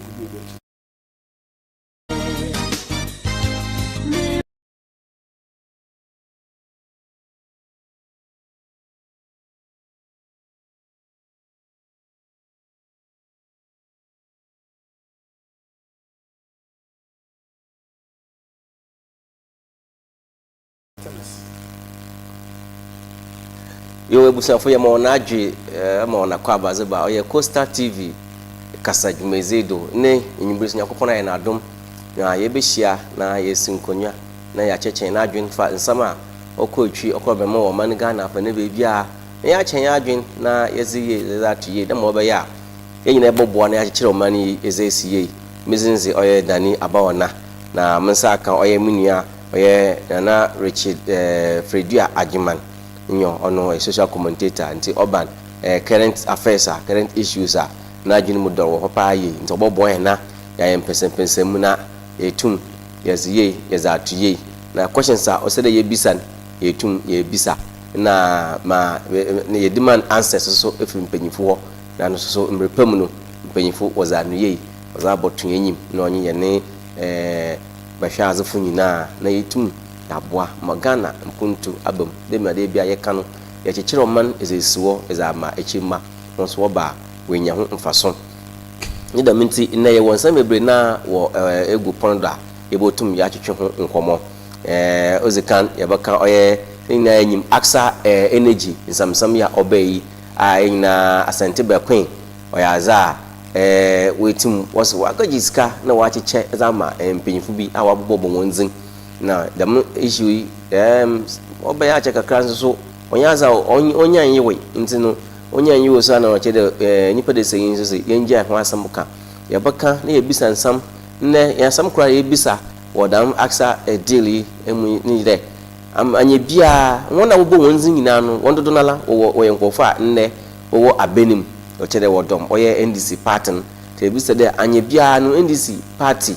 Ekodu obi akyi. Yo ebusuafo yɛma hɔn adwe ma hɔn akwaaba dze ba ɔyɛ Coastal TV kasa dwumadzi do ne ewimbir so Nyankopɔn ayɛ n'adom na yebehyia na yesi nkonnwa na yɛakyɛkyɛ hɛn adwen fa nsɛm a ɔkɔ etwi ɔkɔ bɛma wɔ ɔman Ghana afa ne beebiara na yɛakyɛ hɛn adwen na yɛdze yie yɛdze ato yie dɛ ma ɔbɛyɛ a yɛn nyinaa bɔboa na yɛakyekyere ɔman yi edze esi yie. Me dzin dze ɔyɛ Danny Abaɔna na me nsa aka ɔyɛ me nua ɔyɛ Nana Richard Fredua Agyeman nyɔ ɔno ɔyɛ social commentator ntsi ɔban current affairs a current issues a n'adwen mu dɔr wɔ hɔ paa yie ntsi ɔbɔboa hɛn na yɛayɛ mpɛnsɛmpɛnsɛmu na yeetum yɛdze yie yɛdze ato yie na questions a ɔsɛ dɛ yebisa no yeetum yeebisa na ma yɛ demand answers so fir mpanyimfo hɔ na no so mber pa mu no mpanyimfo wɔdze ano yie wɔdze abɔto hɛn enyim na ɔnye hɛn bɛhwɛadzefo nyina na yeetum yɛaboa ma Ghana mpontu aba mu. Dɛ mbrɛ da biara yɛka no, yɛkyekyer ɔman dze esi hɔ dze ama ekyirmba, hɔn so wɔba a woenya ho mfaso. Ne dɛm ntsi, ndɛ yɛwɔ nsɛm beberee no ara wɔ egu pon do a yebotum yɛatwetwe ho nkɔmbɔ. Odzi kan, yɛbɛka ɔyɛ hɛn nyina yenyim Aksa Energy nsɛmsɛm yi a ɔbae yi a hɛn nyina Asante Berquin ɔyɛ adze a woetum wɔse wɔakɛgye sika na wɔakyekyɛ dze ama mpanyimfo bi a wɔabobɔbɔ hɔn dzin. Na dɛm issue yi ɔbɛyɛ akyɛ kakra nso so ɔnnyɛ adze a onya nnyewee ntsi no onya nnyewee so a na ɔkyerɛ dɛ nyimpa dasani nso se yɛngyaa ho asɛm ka. Yɛbɛka na yɛbisa nsɛm. Ndɛ hɛn asɛm kor a yebisa wɔ dɛm AXA deal yi mu yi nye dɛ, annyɛ biara hɔn a wɔbɔ hɔn dzin nyina no hɔn dodow noara wɔwɔ wɔyɛ nkorɔfo a ndɛ wɔwɔ aban mu, ɔkyerɛ dɛ wɔdɔm ɔyɛ NDC party no. Ntsi yebisa dɛ annyɛ biara no NDC party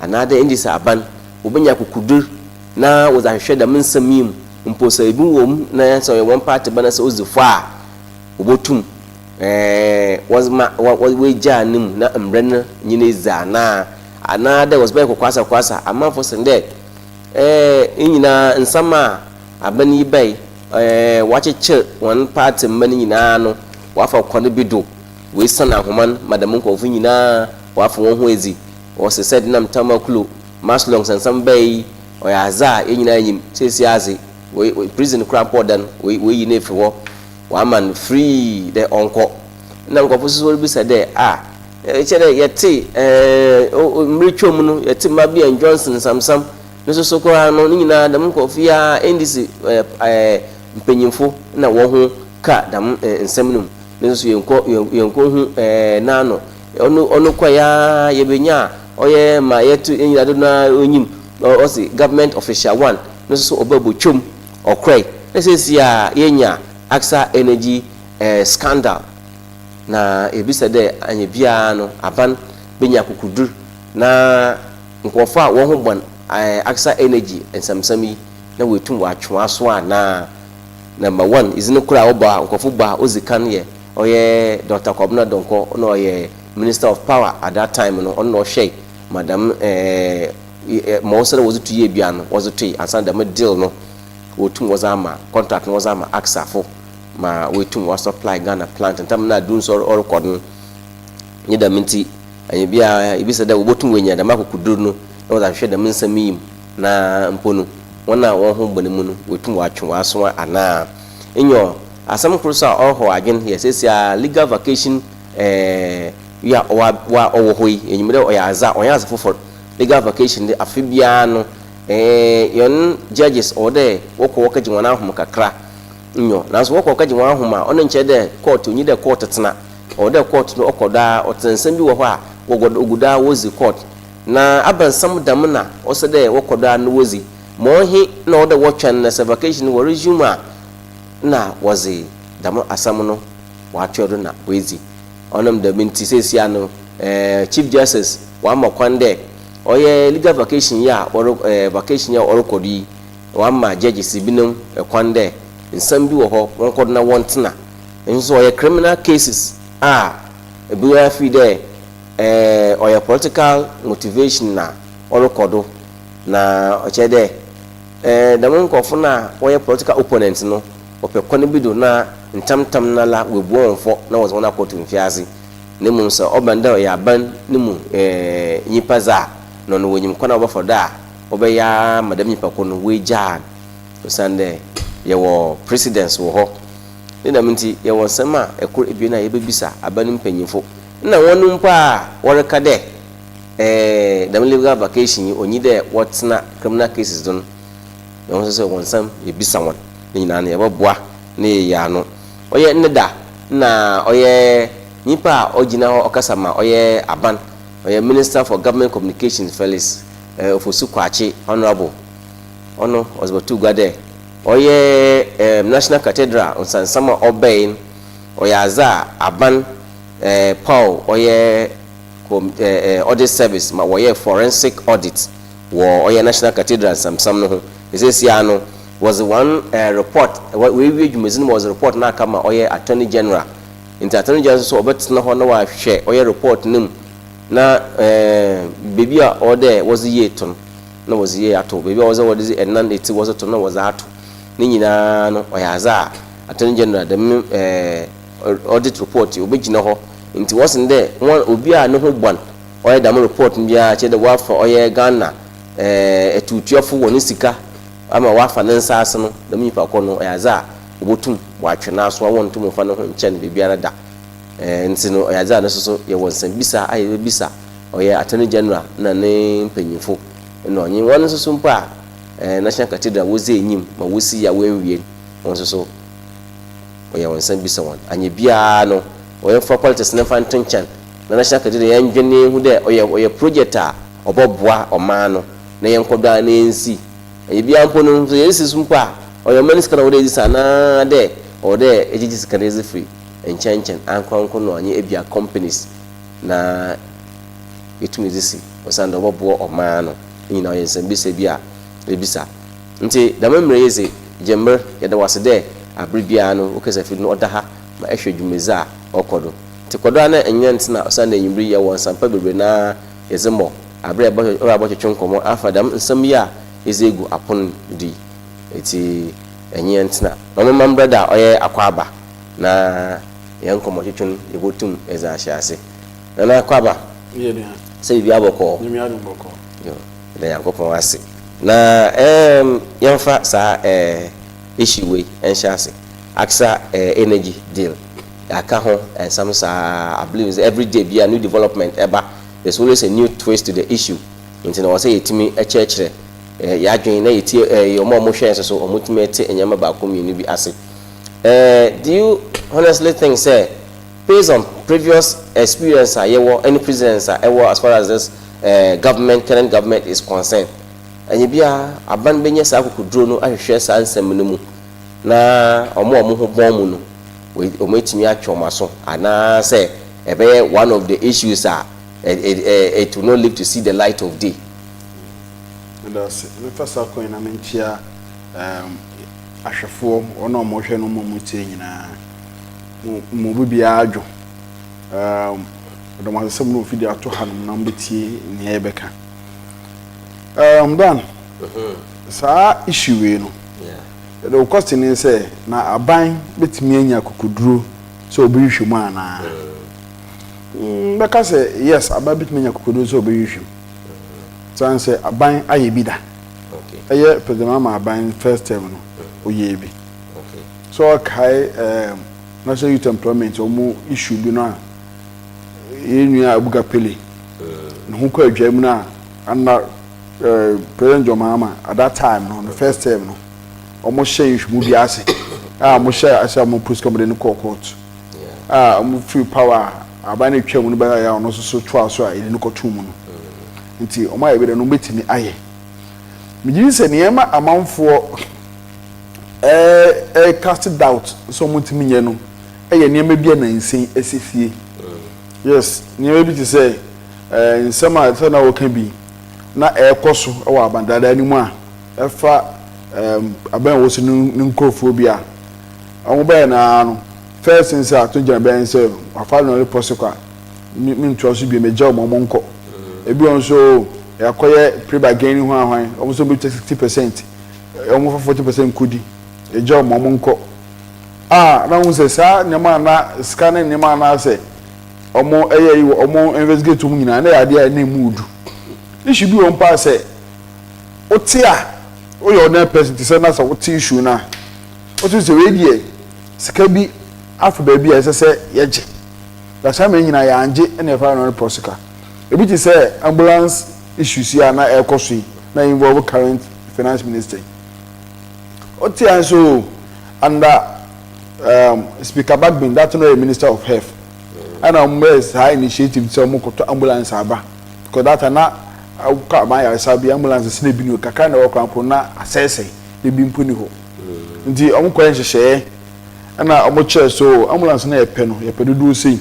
anaadɛ NDC aban wobenya akokodur na wɔdze ahwehwɛ dɛm nsɛm yi mu, mpo sɛ bi wɔ mu na sɛ ɔyɛ hɔn party ba na sɛ odzi fɔ a, wobotum wɔdze ma woegyaa no mu na mbrɛ no nye no edzi anaa, anaadɛ wɔdze bɛyɛ kɔkwasakɔkwasa. Amamfo sen dɛ ne nyina nsɛm a aban yi bae, wɔakyekyer hɔn party mba no nyina no, wɔafa kwan bi do woesian ahoma no ma dɛm nkorɔfo nyina wɔafa hɔnho edzi. Wɔse sɛ denam Tamaklo Maslong nsɛnsɛm bae yi, ɔyɛ adze a hɛn nyina nyim. Seseiara dze, woi prison koraa mpo a ɔda no, woeyi no efi hɔ, wɔama no free dɛ ɔnkɔ. Nna nkorɔfo so woribisa dɛ, Ah, kyerɛ dɛ yɛtse mber twaa mu no, yɛtse Mabian Johnson nsɛmsɛm no so so koraa no, ne nyina dɛm nkorɔfo yi ara NDC mpanyimfo na hɔnho ka dɛm nsɛm no mu. No so yɛnnkɔ yɛnnkohu n'ano. Ɔno ɔno kɔe ara yɛbɛnya a ɔyɛ ma yɛto yɛn nyinaa dodo no ara onyim ɔse government official one no nso so ɔba bɔtwam ɔkɔe na seesei a yɛnya AXA energy scandal na yɛbisa dɛ anyɛ biara no aban bɛnya akokodur na nkurɔfoɔ a wɔn ho bɔn AXA energy nsɛmsɛm yi na wɔatum wɔatwe wɔn aso anaa. Number one dzin kor a wɔbɔ a nkorɔfo bɔ a odzi kan yɛ ɔyɛ Doctor Kwabena Donkor nna ɔyɛ Minister of Power at that time no ɔno na ɔhwɛe ma dɛm ma ɔsɛ dɛ wɔdze to yie biara no wɔdze toe ansaana dɛm deal no wotum wɔdze ama contract no wɔdze ama AXA fo ma woetum wɔa supply Ghana plant ntam na du nso ɔrokɔ do no nye dɛm ntsi annyɛ biara ibisa dɛ wobotum woenya dɛm akokodur no na wɔdze ahwehwɛ dɛm nsɛm yi mu na mpo no hɔn a hɔnho bɔn mu no woetum wɔatwe hɔn aso anaa? Nyew, asɛm kor so a ɔrehaw adwen yɛ seseiara legal vacation yi a ɔwɔ hɔ yi, yenyim dɛ ɔyɛ adze a ɔnnyɛ adze fofor. Legal vacation de, afe biara no hɛn judges ɔwɔ dɛ wɔkɔ wɔkɛgye hɔn ahom kakra. Nyew, naaso wɔkɔ wɔkɛgye hɔn ahom a, ɔno nnkyerɛ dɛ court onnyi dɛ court tsena. Ɔwɔ dɛ court no ɔkɔ do ara, ɔtsena nsɛm bi wɔ hɔ a ogu do ara wodzi court. Na abansam dɛm na ɔsɛ dɛ wɔkɔ do ara na wodzi. Ma ɔhe na ɔwɔ dɛ wɔtwɛn na sɛ vacation no wɔ resume a nna wɔdze dɛm asɛm no wɔatoa do na woedzi. Ɔnam dɛm ntsi seseiara no Chief Justice ɔama kwan dɛ ɔyɛ legal vacation yi a wɔro vacation yi a ɔrokɔ do yi ɔama judges binom kwan dɛ nsɛm bi wɔ hɔ wɔnkɔ do na wɔntsena. Nso ɔyɛ criminal cases a biara fii dɛ. Ɔyɛ political motivation na ɔrokɔ do, na ɔkyerɛ dɛ dɛm nkorɔfo no a wɔyɛ political opponents no, wɔpɛ kwan bi do na ntsɛmntsɛm noara woebua hɔn fɔ na wɔdze hɔn akɔto mfiadze. Na mbom sɛ ɔba no dɛ ɔyɛ aban no mu nyimpa dze a, na ɔno wonyim kwan a wɔbɛfa do a wɔbɛyɛ ara ma dɛm nyimpa kor no woegyaa no, osiandɛ yɛwɔ precedence wɔ hɔ. Ne dɛm ntsi, yɛwɔ nsɛm a kor ebien a yebebisa aban no mpanyimfo. Nna hɔn mpo a wɔreka dɛ dɛm legal vacation yi onnyi dɛ wɔtsena criminal cases do no, hɔn so sɛ hɔn nsɛm yebisa hɔn. Ne nyina no yɛbɔboa na yeeyi ano. Ɔyɛ ne da na ɔyɛ nyimpa a ogyina hɔ ɔkasa ma ɔyɛ aban, ɔyɛ Minister for Government Communications Felix Ofosu Kwakye Honourable. Ɔno ɔdze bɔtoo gua dɛ ɔyɛ National Cathedral nsansam a ɔbae no ɔyɛ adze a aban paw ɔyɛ audit service ma wɔyɛɛ forensic audit wɔ ɔyɛ National Cathedral nsamsam no ho. Seseiara no wɔdze hɔn report, woewie dwumadzi no ma wɔdze report no aka ma ɔyɛ Attorney General. Ntsi Attorney General so ɔbɛtsena hɔ na ɔahwɛ ɔyɛ report no mu na beebi a ɔwɔ dɛ wɔdze yie to no na wɔdze yie ato, beebi a ɔwɔ dɛ wɔdze ɛnan etsi wɔdze to no na wɔdze ato. Ne nyinaa no ɔyɛ adze a Attorney General dɛm audit report yi obegyina hɔ. Ntsi wɔse dɛ hɔn obi a no ho bɔn ɔyɛ dɛm report no biara kyerɛ dɛ wɔafa ɔyɛ Ghana atutuafo wɔ ne sika ama wɔafa ne nsa ase no, dɛm nyimpa kor no ɔyɛ adze a wobotum wɔatwe n'asowa, wɔnntum mfa no ho nkyɛ no beebiara da. Ntsi no ɔyɛ adze a no so so yɛwɔ nsɛmbisa a yɛbɛbisa ɔyɛ Attorney General na ne mpanyimfo na ɔnye hɔn nso so mpo a National Cathedral wodzi enyim ma wosii a woennwie no, hɔn nso so ɔyɛ hɔn nsɛm bisa hɔn. Annyɛ biara no wɔyɛmfa politics no mfa nto nkyɛn na National Cathedral yɛndwen na yenhu dɛ ɔyɛ project a ɔbɔboa ɔman no na yɛnkɔ do ara na yensi. Annyɛ biara mpo no sɛ yɛresi so mpo a, ɔyɛ ɔman no sika na ɔwɔ dɛ yɛdze si anaa dɛ ɔwɔ dɛ yɛgyegye sika no yɛdze firi nkyɛnkyɛn ankorankor no ɔnye ebia companies na yetum dze si, osiandɛ ɔbɔboa ɔman no. Ne nyinaa ɔyɛ nsɛmbisa bi a yebisa. Ntsi dɛm mber yi dze, gye mber, yɛda wo ase dɛ aber biara no wo kasafir no ɔda ha ma ehwɛ dwumadzi a ɔkɔ do. Ntsi kɔ do ara na enye hɛn tsena osiandɛ ewimbir yi yɛwɔ nsɛmpa beberee no ara yɛdze mbɔ aber a yɛbɔtwetwe nkɔmbɔ afa dɛm nsɛm yi a yɛdze egu apon do yi. Ntsi enye hɛn tsena na ɔmema mbrɛ da a ɔyɛ akwaaba na hɛn nkɔmbɔtwetwe no yebotum yɛdze ahyɛ ase. Nana Akwaaba, sɛ biribiara bɔkɔɔ? Nyame adom bɔkɔɔ. Yo, yɛda Nyankopɔn ase. Na ɛɛm yɛmfa saa ɛɛ issue wei nhyɛ ase. AXA energy deal, yɛaka ho nsɛm saa, I believe sɛ every day biara new development ɛba. There's always a new twist to the issue. Nti na ɛwɔ sɛ yɛtumi kyerɛkyerɛ yɛadwene na yɛtie wɔn a wɔhwɛ yɛn nso so wɔtumi te nneɛma baako mmienu bi ase. Do you honestly think sɛ based on previous experience a yɛwɔ any precedence a ɛwɔ as far as this government, current government is concerned, ɛnyɛ biara aban bɛnya saa akokoduro no ahwehwɛ saa nsɛm no mu na wɔn a wɔn ho bɔn mu no wɔn atumi atwe wɔn aso, anaasɛ ɛbɛyɛ one of the issues a it will not live to see the light of day? Meda ase. Mefa saa kwan na menkyia ahwɛfoɔ, wɔn a wɔhwɛ no ma wɔn tie nyinaa. Mo bibiara adwo. Ɔdɔm asɛm no ofidi ato hanom na mbɛtie nea yɛbɛka. Dan, saa issue wei no, yɛde wo question ne sɛ na aban bɛtumi anya kokoduro sɛ ɔbɛhwehwɛ mu anaa? Bɛka sɛ yes, aban bɛtumi anya kokoduro sɛ ɔbɛhwehwɛ mu. San sɛ aban ayɛ bi da. Ɛyɛ President Mahama aban first term no, ɔyɛɛ bi. So ɔkae National Youth Employment ɔmo issue bi no a yɛn nua Abuga Pele ne ho kɔ adwa mu no a ana President John Mahama at that time no, the first term no, ɔmo hyɛ nhwehwɛmu bi ase a ɔmo hyɛ ase a ɔmo prosecute, ɔmo de no kɔɔ court a ɔmo free power a aban no atwa mu no bɛyɛ a ɔno nso so toa so a yɛde no kɔto mu no. Nti ɔmo ayɛ bi dɛ no, ɔmo bɛtumi ayɛ. Megye di sɛ nneɛma amanfoɔ ɛɛ cast doubt sɛ ɔmo ntumi nyɛ no ɛyɛ nneɛma bi a nansan esisie. Yes, nneɛma bi te sɛ nsɛm a sɛ na wɔka bi na ɛrekɔ so ɛwɔ abandada no mu a ɛfa aban a wɔsi ne nkurɔfoɔ bi a wɔn bɛyɛ naa no, first thing sɛ ato gyina bɛyɛ sɛ wafa no repɔ so kɔ a Me mentoa so bio, megyaw ma wɔnkɔ. Ebi wɔ hɔ nso o, yɛakɔyɛ pre-bargaining ho ahwan, wɔn nso wɔbɛtua 60%, wɔmfa 40% nkɔdi, yɛgyaw ma wɔnkɔ. A na wohu sɛ saa nneɛma a na sika ne nneɛma a na sɛ wɔyɛ yi wɔ wɔn investigate wɔn nyinaa na ɛyɛ adeɛ a na emu du. Issue bi wɔ mpo a sɛ wote a woyɛ ordinary person te sɛ na sɛ wote issue no a wote sɛ wei deɛ sika bi afa baabi a ɛsɛ sɛ yɛgye. Na saa mmerɛ nyinaa yɛangye ɛna yɛfa no repɔ sika. Ebi te sɛ ambulance issues yi a na ɛrekɔ so yi na involve current finance minister yi. Wote a nso under Speaker Bagbin that no yɛ minister of health ɛna wɔn bɛyɛ saa initiative sɛ wɔn kɔtɔ ambulance aba because that time na akɔ aban yaresa bi ambulance sene bi ni kakra na ɛwɔ kora mpo na asɛesɛe ebi mpo ni hɔ nti wɔn kɔyɛ nhyehyɛeɛ ɛna wɔn kyerɛ so ambulance na yɛpɛ no yɛpɛ dodoɔ sei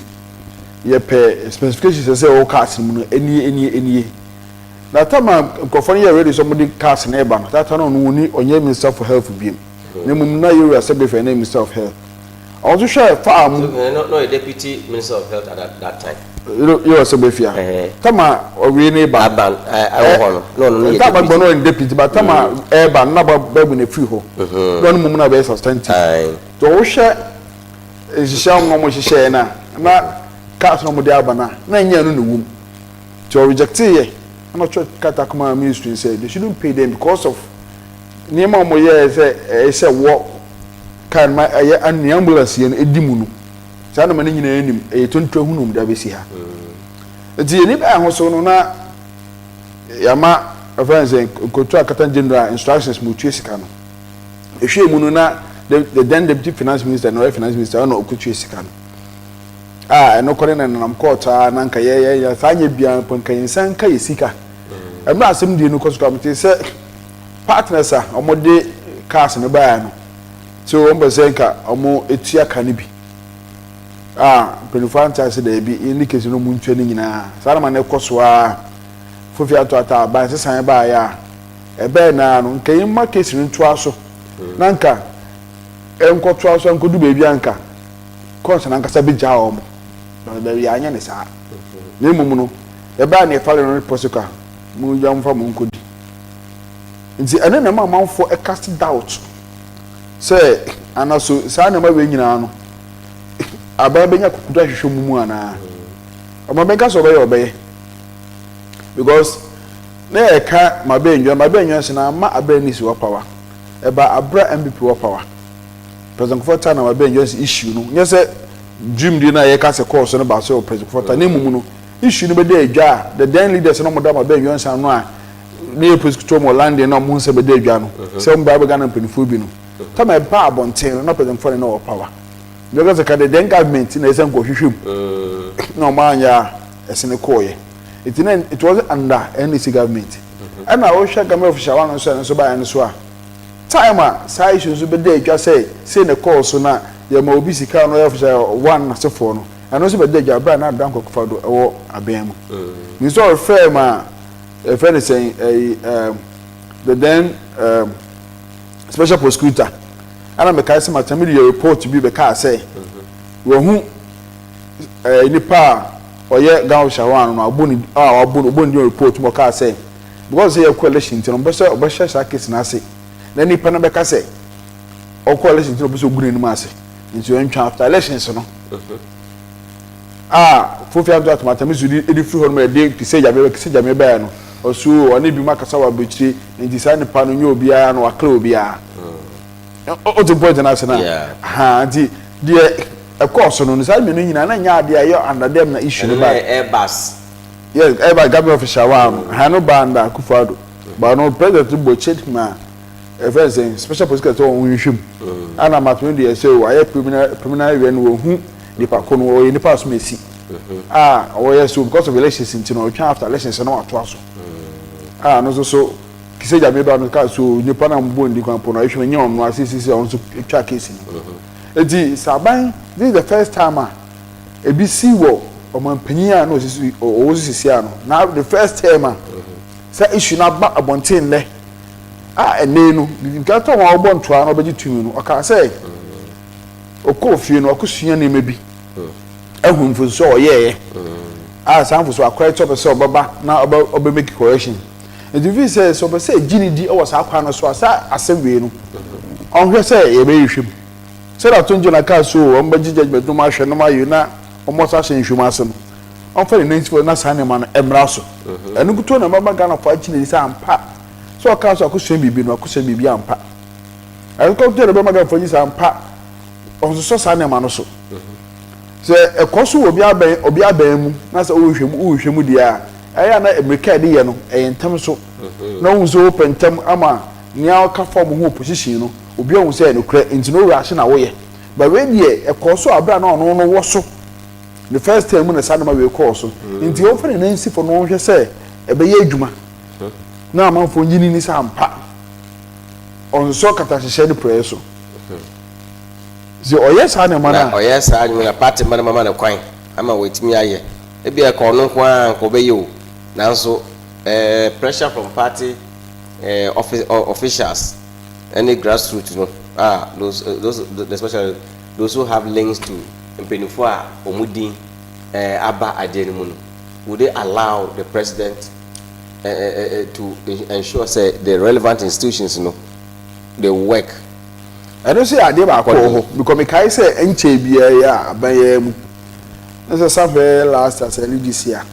yɛpɛ specifications sɛ ɛwɔ cars no mu no enie enie enie na time a nkurɔfoɔ no yɛ ready sɛ wɔn de cars no ɛba no that time no ɔno ni ɔnyɛ minister for health biem na mmom na yɛwura Segbefia na minister of health ɔno nso hwɛ faa mu. No, no, deputy minister of health at that time. Yɛwura Segbefia time a ɔwie ne ba. Aban ɛwɔ hɔ no na ɔno no yɛ deputy. Time a ɔno deputy but time a ɛɛba no na bɛbu na efiri hɔ na ɔno mmom na bɛyɛ substantive. Nti ɔwohwɛ nhyehyɛ a wɔn hyehyɛɛ na na cars na wɔn de aba na na nyɛ no na ɛwɔ mu nti ɔrejecte yɛ ɛna ɔtwerɛ krataa kɔma ministry sɛ they shouldn't pay them because of nneɛma a wɔyɛɛ sɛ ɛyɛ sɛ wɔ car no ma ɛyɛ nea ambulance yɛ no edi mu no saa nneɛma no nyinaa anim ɛyɛ tonto ehunu de abɛsi ha nti yɛn nipa ɛho so no na yɛama ɛfɛn sɛ nkoto akata general instructions mo tue sika no ehwɛ mu no na the then deputy finance minister na ɔyɛ finance minister ɔna ɔkɔtue sika no a ɛno kɔ ne na nenam court a na nka yɛ yɛ yɛ saa nyɛ bia mpo nka yɛn nsa nka yɛ sika ɛmɛ asɛm die no kɔ so kɔ amete sɛ partners a wɔde cars no baeɛ no so wɔn pɛ sɛ nka wɔn etua ka no bi a mpanyinfoɔ ante ase daabi ne kesi no wɔn ntua no nyinaa saa na ma no kɔ so a fofi ato ata aban sisan baeɛ a ɛbɛɛ naa no nka yɛn mma kesi no ntoa so na nka nkɔtoa so nkɔdu baabi a nka court nankasa bɛgyaa wɔn na baabi anyɛ ne saa na mmom no ɛbɛa ne ɛfa no repɔ so ka mo gya mfa mo nkɔdi nti ɛno na ɛma amanfoɔ ɛcast doubt sɛ anaso saa nneɛma wei nyinaa no aban bɛnya kukudu ahwehwɛ mu mu anaa ɔma bɛnka sɛ ɔbɛyɛ ɔbɛyɛ because na yɛka ma bɛyɛ ndwa ma bɛyɛ ndwa sɛ na ama abɛn ne si wɔ power ɛba abra NPP wɔ power. President Kufuor time na ma bɛyɛ ndwa issue no nyɛ sɛ dream di na yɛka sɛ kɔɔ so no ba so President Kufuor time na emu no issue no bɛda adwa a the then leaders no mo da ma bɛyɛ ndwa nsa no a ne yɛ prosecutor mo landing na ɔmo nsa bɛda adwa no sɛ ɔmo ba bɛga na mpanyinfoɔ bi no time a ɛba abɔnten no na President Kufuor ne na wɔ power yɛka sɛ ka the then government na ɛsɛ nkɔhwehwɛ mu na ɔmo anyɛ a ɛsene kɔɔyɛ nti na it was under NDC government. Ɛna ɔhwɛ government official wa no nso ɛno nso baayɛ no so a time a saa issue nso bɛda adwa sɛ sei ne kɔɔ so na yɛma obi sika no ɔyɛ official one n'asefoɔ no ɛno nso bɛda adwa abira na Adan Akufo-Addo ɛwɔ abɛn mu nso ɔrefɛ ma ɛfɛ ne sɛn ɛyi the then special prosecutor ɛna mɛka sɛ matami de yɛ report bi bɛka sɛ wɔhu nipa a ɔyɛ Ghana official one no abɔ ne a wabɔ ne ɔbɔ ne report mu ɔkaa sɛ because sɛ yɛ kɔ election nti no ɔbɛ sɛ ɔbɛhyɛ saa case n'ase na nipa no bɛka sɛ ɔkɔ election nti no ɔbɛ sɛ ogu n'anim ase nti ɔntwa after elections no a fofi ato atomatami so de firi hɔ nom ɛde Kissi Agyebeng Kissi Agyebeng bɛyɛ no ɔso ɔne bi mu akasa wɔ aburokyire nti saa nipa no nye obiara na wakla obiara o ti point n'ase na ha nti deɛ ɛkɔɔ so no saa mmienu nyinaa na nyɛ adeɛ a ɛyɛ under them na issue no ba. Airbus. Yes, Airbus government official wa no ha no ba under Akufo-Addo but no president bɔ kyɛ ma ɛfɛn sɛ special prosecutor wɔn nhwɛ mu ɛna matumi deɛ sɛ wɔayɛ preliminary wɛ no wɔn hu nipa ko no ɔyɛ nipa asom esi a ɔyɛ so because of elections nti no ɔtwa after elections no watoa so a no nso so Kissi Agyebeng ba no ka so nipa na mbɔ ndi kwan po no ɛhwɛ nyɛ ɔno asesisi a ɔno nso twa case no eti saban. This is the first time a ebi si wɔ ɔmanpanyin a na osisi ɔwɔ sisi ano na the first time a sɛ issue na aba abɔnten nnɛ a ɛnɛ no nkata wɔn a wɔbɔ ntoa na ɔbɛgye tumi no ɔkaa sɛ ɔkɔɔ fie no ɔkɔsua nneɛma bi ɛhu mfonso a ɔyɛɛyɛ. A saa mfo so akɔyɛ sɛ ɔpɛ sɛ ɔbɛba na ɔbɛ ɔbɛ make correction. Nti fi sɛ sɛ ɔpɛ sɛ gyi ne di wɔ saa kwan no so a, saa asɛm wei no, ɔnhwɛ sɛ yɛbɛhwehwɛ mu. Sɛdeɛ Attorney General kaa so, wɔn bɛgye judgement no, wɔn ahwɛ no, wɔn ayɛ na wɔn asa ahyɛ nhwehwɛmu ase no, ɔmfa ne nan si fam na saa nneɛma no mmra so. Ɛno nkutoo na ɛbɛma Ghanafoɔ agye n'ani sɛ ampa sɛ ɔkaa sɛ akosua biribi no, akosua biribi ampa. Ɛno nkutoo na ɛbɛma Ghanafoɔ agye sɛ ampa ɔnsosɔ saa nneɛma no so. Sɛ ɛkɔ so wɔ obi abɛn obi abɛn mu na sɛ wohwehwɛ mu wohwehwɛ mu deɛ a, ɛyɛ a na mmirika a yɛde yɛ no ɛyɛ ntɛm so, na wohu sɛ wopɛ ntɛm ama nea ɔka fam ho opposition no, obi ahu sɛ ɛyɛ nokorɛ nti na owura ahye na woyɛ. But wei deɛ, ɛkɔɔ so abere a na ɔno no wɔ so ne first term mu na saa nneɛma wei kɔɔ so. Nti ɔmfa ne nan nsi fam na ɔnhwɛ sɛ ɛbɛyɛ adwuma na amanfoɔ nyi ni sɛ ampa ɔnsɔ katahyehyɛ ne prɛɛ so. Sɛ ɔyɛ saa nneɛma no na a, ɔyɛ saa adwuma na party ma no mama no kwan ama watumi ayɛ. Ebi ɛka ɔno nko ara nka ɔbɛyɛ o, nanso pressure from party office officials ɛne grassroots no a those especially those who have links to mpanyinfoɔ a wɔn din aba adeɛ no mu no, would they allow the president to ensure say the relevant institutions no, they work? Ɛno nso yɛ adeɛ baako wɔ hɔ, because mekae sɛ nkyɛn biara yi a aban yɛ mu na sɛ somewhere last as early this year,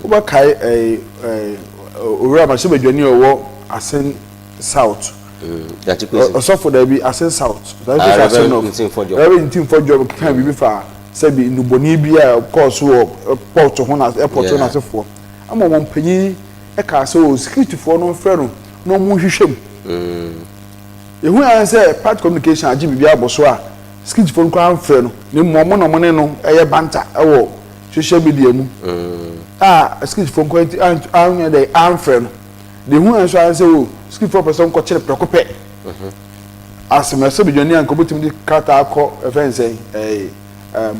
wobɛkae ɛɛ ɛɛ owura mmarahyɛbadwani a ɔwɔ Assin South, ɔsɔfo, daabi, Assin South, Assin North, Reverend Ntim Fordjour, keka biribi fa sɛbi nnubɔne bi a kɔɔ so wɔ port ho na airport ho n'asefoɔ ama wɔn panyin ɛkaa sɛ o securityfoɔ no mfrɛ no na wɔn nhwehwɛ mu. Ehu yɛn sɛ party communication agye biribi abɔ so a securityfoɔ no koraa mfrɛ no, na mmom ɔmo na ɔmo ne no ɛyɛ banter ɛwɔ social media mu a securityfoɔ nkɔ anyɛ dɛ amfrɛ no. De ehu yɛn nso ayɛ sɛ o securityfoɔ pɛ sɛ nkɔkyere prɛko pɛ asɛmɛsɛ badwani a nka obetumi de krataa akɔ ɛfɛn sɛ ɛɛ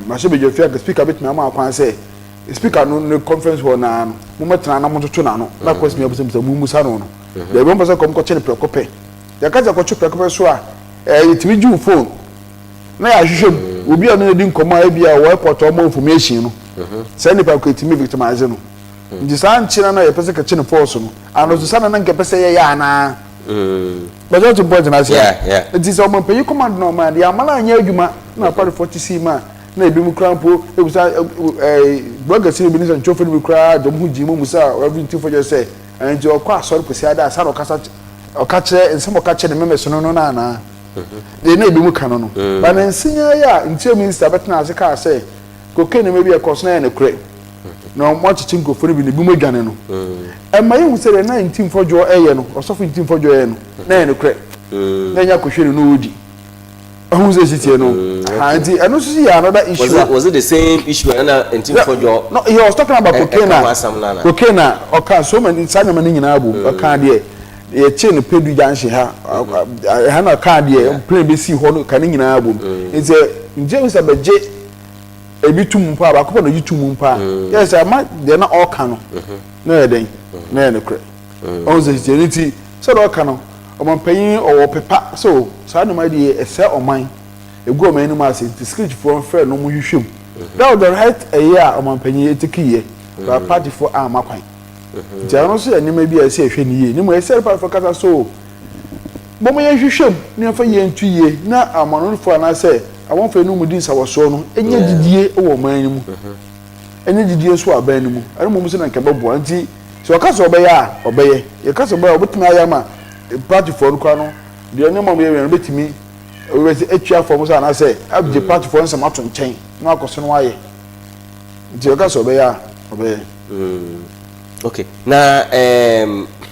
mmarahyɛbadwa fie a speaker betumi ama akwan sɛ speaker no ne conference hall naa no, mo mɛtena na mo toto n'ano na question yɛ bisabisa mu musa no. Deɛ wɔn pɛ sɛ kɔm kɔkyere prɛko pɛ, yɛka sɛ kɔkye prɛko pɛ so a, yɛtumi gye wo phone na yɛahwehwɛ mu obi a ɔno di nkɔmɔ a ebi a wɔ airport ɔmo information no saa nipa ko etumi victimize no. Nti saa nkyɛn na yɛpɛ sɛ kɛkye ne force no ano so sanni na nkɛpɛ sɛ yɛyɛ anaa bɛtɛ ɔte point na se. Nti sɛ ɔmo mpanyin command na ɔmo adeɛ amala anyɛ adwuma na aparifo ti si mu a na ebi mu kura mpo ebusa bloggers bi ne sɛ ntwofo no bi kura de ɔmo ho gyi mu musa Reverend Ntim Fordjour sɛ nti ɔkɔ asɔre kwesi ada asa na ɔkasa ɔka kyerɛ nsɛm ɔka kyerɛ ne members no na anaa deɛ na ebi mu ka no. Ba ne nsinya yi a Interior Minister bɛtena ase kaa sɛ cocaine nneɛma bi ɛkɔ so na yɛ ne korɛ na ɔmo akyekye nkurɔfoɔ no bi na ebi mu adwane no, ɛma yɛhu sɛ deɛ na Ntim Fordjour ɛyɛ no, ɔsɔfo Ntim Fordjour ɛyɛ no na yɛ ne korɛ na ɛnyɛ akɔhwɛ ne no ɔdi ɔho sɛ esi tie no ha. Nti ɛno nso yɛ another issue. Was it the same issue ɛna Ntim Fordjour? No, he was talking about cocaine a cocaine a ɔka so many saa nneɛma no nyinaa bom. Ɔka deɛ yɛkye no Pedu Junction ha ha na ɔka deɛ plane bɛsi hɔ no ka ne nyinaa bom. Nti nti sɛ bɛgye ebi tum mpo a, baako pɛ na ɔgye tum mpo a, yɛ sɛ ama deɛ na ɔka no na yɛ dɛn na yɛ nokorɛ ɔho sɛ tie ne. Ti sɛdeɛ ɔka no, ɔmanpanyin ɔwɔ pepa so saa nneɛma deɛ ɛsɛ ɔman egu ɔman anim ase, nti securityfoɔ mfrɛ no mo hwehwɛ mu. That was the right ɛyɛ a ɔmanpanyin etiki yɛ, but partyfoɔ ama kwan. Nti ɛno nso yɛ nneɛma bi a ɛsɛ ɛhwɛ ne yie ne mu. Ɛsɛ partyfoɔ kasa so bɔn yɛn hwehwɛ mu ne yɛmfa yɛn ntu yie na amanɔnefoɔ anaasɛ amanfoɔ no mu di nsawɔsoɔ no ɛnyɛ gyidie wɔ ɔman no mu, ɛnyɛ gyidie nso wɔ aban no mu. Ɛno mmom sɛ na nka bɛboa. Nti sɛ ɔka sɛ ɔbɛyɛ a, ɔbɛyɛ. Yɛka sɛ ɔbɛyɛ a, ɔbɛtumi ayɛ ama partyfoɔ no koraa no deɛ nneɛma a wɔyɛ no bɛtumi wɔbɛsɛ atua fam sɛ anaasɛ agye partyfoɔ nsɛm ato nkyɛn na wakɔ so no ayɛ. Nti ɔka sɛ ɔbɛyɛ a, ɔbɛyɛ. Okay, na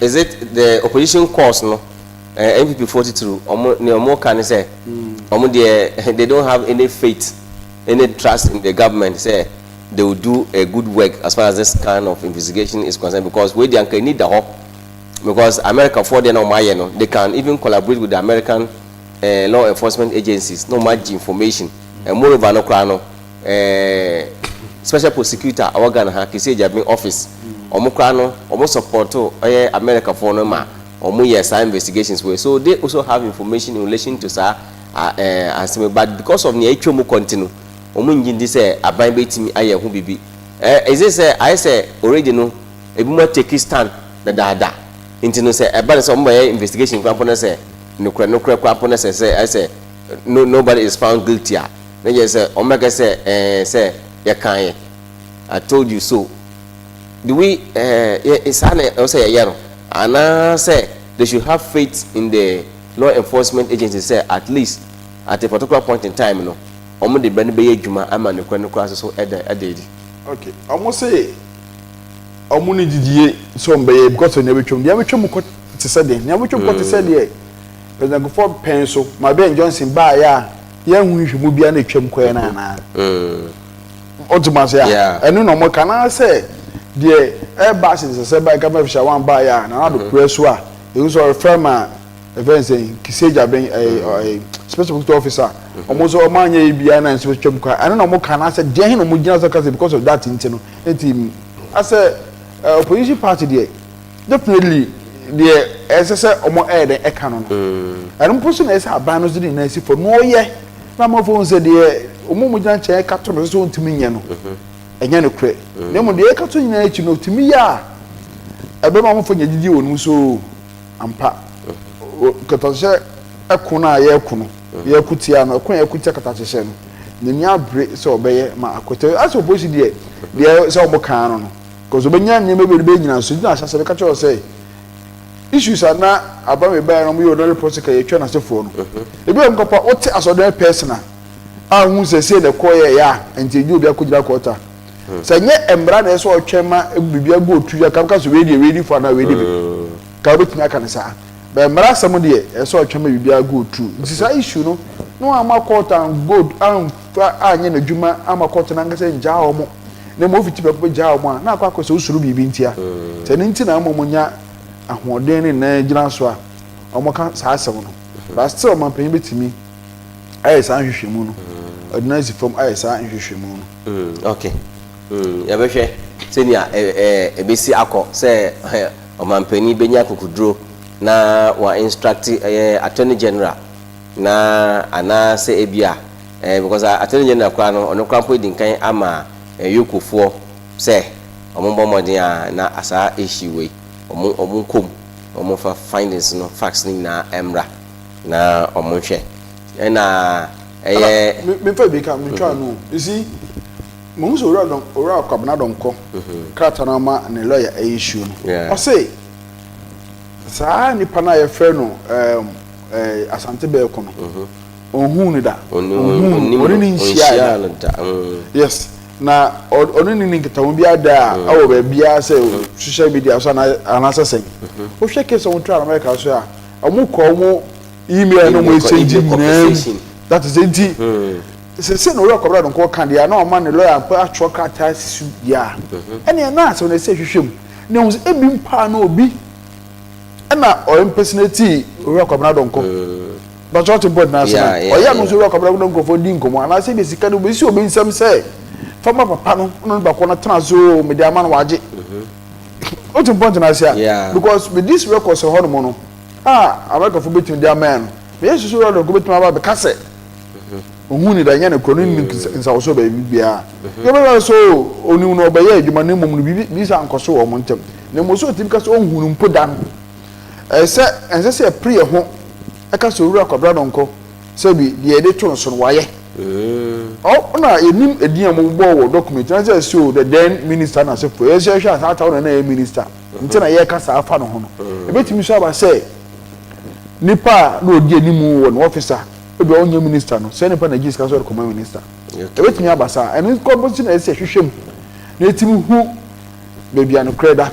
is it the opposition cause no, NPP foɔ titiri, ɔmo nea ɔmo ka ne sɛ ɔmo deɛ, they don't have any faith, any trust in the government sɛ they will do a good work as far as this kind of investigation is concerned, because wei deɛ anka ani da hɔ because America foɔ deɛ na ɔmo ayɛ no, they can even collaborate with the American law enforcement agencies na ɔmo agye information. And moreover no koraa no, special prosecutor ɔwɔ Ghana ha, Kissi Agyebeng office, ɔmo koraa no ɔmo support ɔyɛ America foɔ no ma ɔmo yɛ saa investigations wei, so they also have information in relation to saa asɛm. But because of nea atwa mu kɔ nti no, ɔmo ngye ndi sɛ aban bɛtumi ayɛ ho biribi. Ɛdze sɛ ayɛ sɛ already no ebinom atake stand dadaada, nti no sɛ ɛba no sɛ wɔbɛyɛ investigation koraa mpo na sɛ nokorɛ nokorɛ koraa mpo na sɛ ayɛ sɛ no nobody is found guilty a, na kyerɛ sɛ wɔbɛka sɛ ɛɛ sɛ yɛkaeɛ, "I told you so." Do we yɛ saa na ɛwɔ sɛ yɛyɛ no, anaasɛ they should have faith in the law enforcement agency sɛ at least at a particular point in time no, wɔn de bɛ no bɛyɛ adwuma ama nokorɛ nokorɛ nso so ɛda adi? Okay, ɔmo se ɔmo ne didie sɛ ɔmo bɛyɛ because nea bɛtwam deɛ bɛtwam kɔ te sɛ deɛ nea bɛtwam kɔ te sɛ deɛ President Kufuor pɛn so ma Ben Johnson baayɛ a, yɛn ho nhwehwɛmu biara na etwam kɔɛ no anaa ɔtuma ase a, ɛno na ɔmo ka naa sɛ deɛ ɛba ase sɛ báyìí government official one baayɛ a, Nana Addo kura so a, ebi nso ɔrefrɛ ma ɛfɛn sɛ Kissi Agyebeng, ɛɛ special prosecutor officer, ɔmo nso ɔmo anyɛ yi biara na nso twam kɔ. Ɛno na ɔmo ka naa sɛ deɛ hin na ɔmo gyina so ka sɛ because of that nti no, nti asɛ opposition party deɛ, definitely deɛ ɛsɛ sɛ ɔmo ɛyɛ dɛ ɛka no, ɛno mpo so na ɛsɛ aban no so de nyinaa si fam na ɔyɛ na amanfo ho sɛ deɛ ɔmo mo gyina nkyɛn ɛka to no sɛ ɔntumi nyɛ no, ɛnyɛ no korɛ, na mmom deɛ ɛka to nyinaa akyi no, ɔtumi yɛ a, ɛbɛma amanfo nya gyidie wɔ ne mu so ampa. Kɛtɛhyɛ ɛko no a yɛreko no, yɛreko tia no, ɛko a yɛreko tia kɛtɛhyehyɛ no, n'ani abere sɛ ɔbɛyɛ ma akɔtɛ asɛ opposition deɛ sɛ ɔmo kan no, because ɔbɛnya nneɛma bi a ɔde bɛnyina so gyina ahyɛ sɛ bɛka kyerɛ sɛ issues a na abame bɛyɛ no, ɔmo yɛ ordinary prosecutor, yɛtwa n'asefoɔ no, ebi wɔ nkɔpa wote as ordinary person a ahu sɛ sei na ɛkɔ yɛ yɛ a, nti egye obi akɔgyina kɔɔta sɛ nyɛ mmara na ɛsɛ ɔtwɛn ma biribi agu otu yɛ kam ka so, wei deɛ wei di fo anaa wei di bi ka wobɛtumi aka ne saa bɛn. Mmara asɛm deɛ, ɛsɛ ɔtwɛn ma biribi agu otu. Nti saa issue no na wɔn ama court and go amfa anyɛ n'adwuma ama court n'ankasa ngyaa wɔn, na emu ofiti pɛpɛ gyaa wɔn a, na akɔ sɛ osoro biribi ntia sɛ ne nti na ama wɔn nya ahoɔden ne nan gyina so a wɔn ka saa asɛm no. But still, ɔmanpanyin bɛtumi ayɛ saa nhwehwɛmu no, ɔde nan si fam ayɛ saa nhwehwɛmu no. Okay, yɛbɛhwɛ sɛnea ɛ ɛ ebesi akɔ sɛ ɔmanpanyin bɛnya kokoduro na wa instruct ɛyɛ Attorney General na anaasɛ ebia because Attorney General koraa no, ɔno koraa mpo di nkan ama EOCOfoɔ sɛ ɔmo bɔ mmɔden a na saa issue wei ɔmo nkɔm, ɔmo fa findings no, facts no nyinaa ɛmra na ɔmo nhwɛ ɛna ɛyɛ. Mefa bi ka metwa no, you see, mo sɛ owura dɔn, Owura Kwabena Dɔnkɔ krataa no ama ne lawyer ɛyɛ issue no, ɔse saa nipa no a yɛfrɛ no Asante Bɛɛko no, ɔnhuu no da, ɔnhuu no, ɔne ne nhyia da. Yes, na ɔne ne nkitaho bi ada a ɛwɔ baabiara sɛ social media so anaasɛ sɛn. Wohwɛ case a wɔn America so a, wɔn kɔ wɔn email no, wɔn exchange nyinaa mu. That is, nti sɛ na Owura Kwabena Dɔnkɔ ka deɛ na ɔma ne lawyer mpo atwerɛ krataa sisi deɛ a, ɛnna ɛna asɛm na ɛsɛ hwehwɛ mu na ɛho sɛ ebi mpa na obi ɛna ɔyɛ impersonate Owura Kwabena Dɔnkɔ bàtɛ ɔte bɔd n'ase na ɔyɛ ano nso Owura Kwabena Dɔnkɔ di nkɔmɔ anaasɛ ebi sika no obi si obi nsɛm sɛ fama papa no ɔno nipa kɔ no tena so mede ama no wagye o te mpɔnten ase a, because with this records hɔ nom no a Americafo betumi de ama yɛn no, meyɛ susu Owura Dɔnkɔ betumi aba abɛka sɛ ohun ni da nyɛ ne kuro ne ne nsawɔsɔ baabi biara yɛbɛyɛ so onim no, ɔbɛyɛ adwuma ne mmom no biribi biribi sɛ ankɔ so wɔ wɔn ntɛm na mmom so otumi ka sɛ ohun no mpo da no, ɛsɛ ɛnsɛ sɛ ɛpere yɛ ho ɛka sɛ Owura Kwabena Dɔnkɔ sɛbi deɛ yɛde to no so no wayɛ ɔ na yɛnim edin a wɔbɔ wɔ document na sɛ so the then minister na sɛ fo yɛsɛ hwɛ asa ata wɔn na ɛyɛ minister nti na yɛreka saa afa no ho no. Ebetumi so aba sɛ nipa a na odi anim wɔ ne officer, ebi a ɔnyɛ minister no, sɛ nipa na gye sika so ɔde kɔma minister, ebetumi aba saa. Ɛno nkɔmpo si na ɛsɛ hwehwɛ mu na etimi hu beebi a nokorɛ da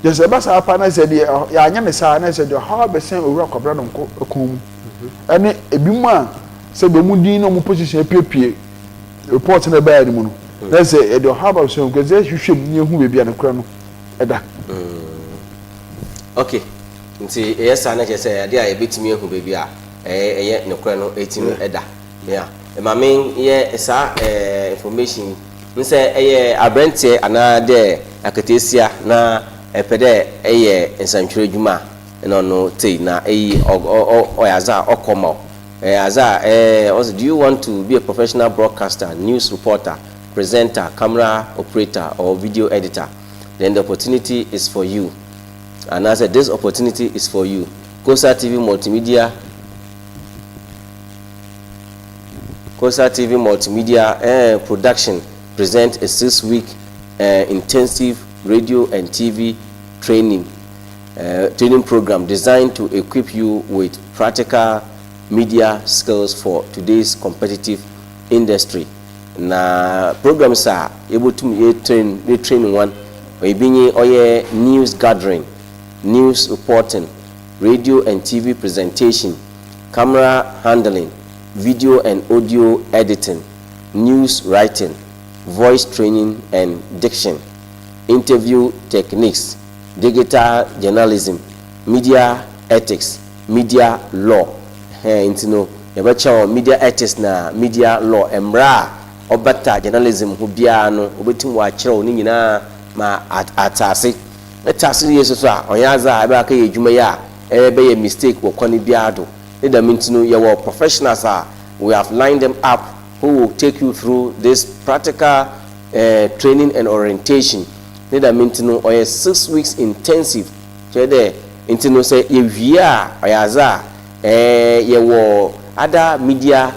yɛ sɛ ɛba saa pa na sɛ deɛ yɛanyɛ ne saa na sɛ deɛ ɔhaw abɛsɛn Owura Kwabena Dɔnkɔ kɔn mu ɛne ebi mu a sɛ deɛ ɔmo din na ɔmo position apiepie report na ɛbɛyɛ no mu no, na sɛ yɛde ɔhaw abɛsɛn mu kɛse hwehwɛ mu na ehu beebi a nokorɛ no ɛda. Okay, nti ɛyɛ saa na kyerɛ sɛ adeɛ a yɛbɛtumi ahu baabi a ɛyɛ nokorɛ no ɛtumi ɛda. Yeah, maame yɛ saa information n sɛ ɛyɛ aberanteɛ anaa dɛ aketeesia na ɛpɛ dɛ ɛyɛ nsɛntwerɛ adwuma a, ɛna ɔno tei na ɛyi ɔyɛ adze a ɔkɔ ma wo, ɛyɛ adze a ɔsɛ, do you want to be a professional broadcaster, news reporter? presenter, camera operator or video editor, then the opportunity is for you. Anaasɛ this opportunity is for you. Coastal TV Multimedia Coastal TV Multimedia eh, Production present a 6-week intensive radio and TV training program designed to equip you with practical media skills for today's competitive industry. Na programs a yɛbɛtum yɛ train yɛ train one, ebi nye ɔyɛ news gathering, news reporting, radio and TV presentation, camera handling, video and audio editing, news writing, voice training and diction, interview techniques, digital journalism, media ethics, media law. Ɛhɛn, nti no yɛbɛkyɛ wɔn media ethics na media law, mmerɛ a ɔbata journalism ho biara no, wɔbɛtum wɔakyerɛw ne nyinaa ma ate ase. Ɛte ase yie soso a, ɔnyɛ adze a ɛbɛka yɛ adwuma yi a ɛbɛyɛ mistake wɔ kwan biara do. Ne dɛm nti no, yɛwɔ professionals a we have lined them up who will take you through this practical training and orientation. Ne dɛm nti no, ɔyɛ 6 weeks intensive, kyerɛ dɛ nti no sɛ yɛwie a, ɔyɛ adze a yɛwɔ other media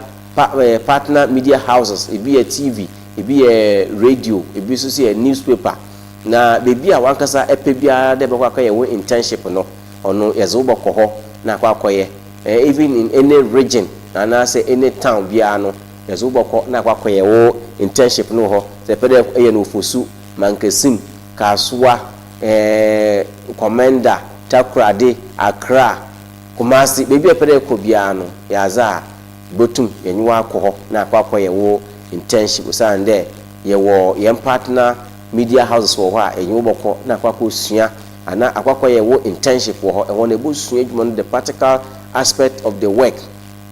partner media houses, ebi yɛ TV, ebi yɛ radio, ebi nso so yɛ newspaper, na beebi a wankasa ɛpɛ biara dɛ bɛkɔ akɔyɛ wo internship no, ɔno yɛdze wo bɔkɔ hɔ na akɔ akɔyɛ. Even in any region anaasɛ any town biara no, yɛdze wo bɔkɔ na akɔ akɔyɛ wo internship no wɔ hɔ. Sɛ ɛpɛ dɛ ɛyɛ no Ofosu, Mankasim, Kasoa, Komenda, Takoradi, Accra, Kumasi, beebi a ɛpɛ dɛ ɛkɔ biara no, yɛadze a botum yɛnye wo akɔ hɔ na akɔ akɔyɛ wo internship, osiane dɛ yɛwɔ yɛn partner media houses wɔ hɔ a ɛnye wo bɔkɔ na akɔ akɔsua anaa akɔ akɔyɛ wo internship wɔ hɔ. Ɛhɔ no ɛbɛsua adwuma no, the practical aspect of the work.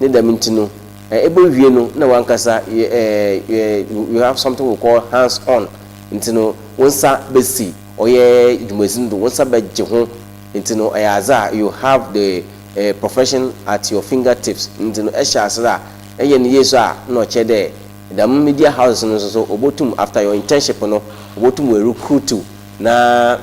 Ne dɛm nti no, ɛbɛwie no na wankasa you have something we call hands on. Nti no wo nsa bɛsi ɔyɛ dwumadzi no do, wo nsa bɛgye ho. Nti no ɛyɛ adze a you have the profession at your fingertips. Nti no ɛhyɛ ase a ɛyɛ no yie so a, na ɔkyerɛ dɛ dɛm media houses no nso so obotum, after your internship no, obotum wɔ recruit wo na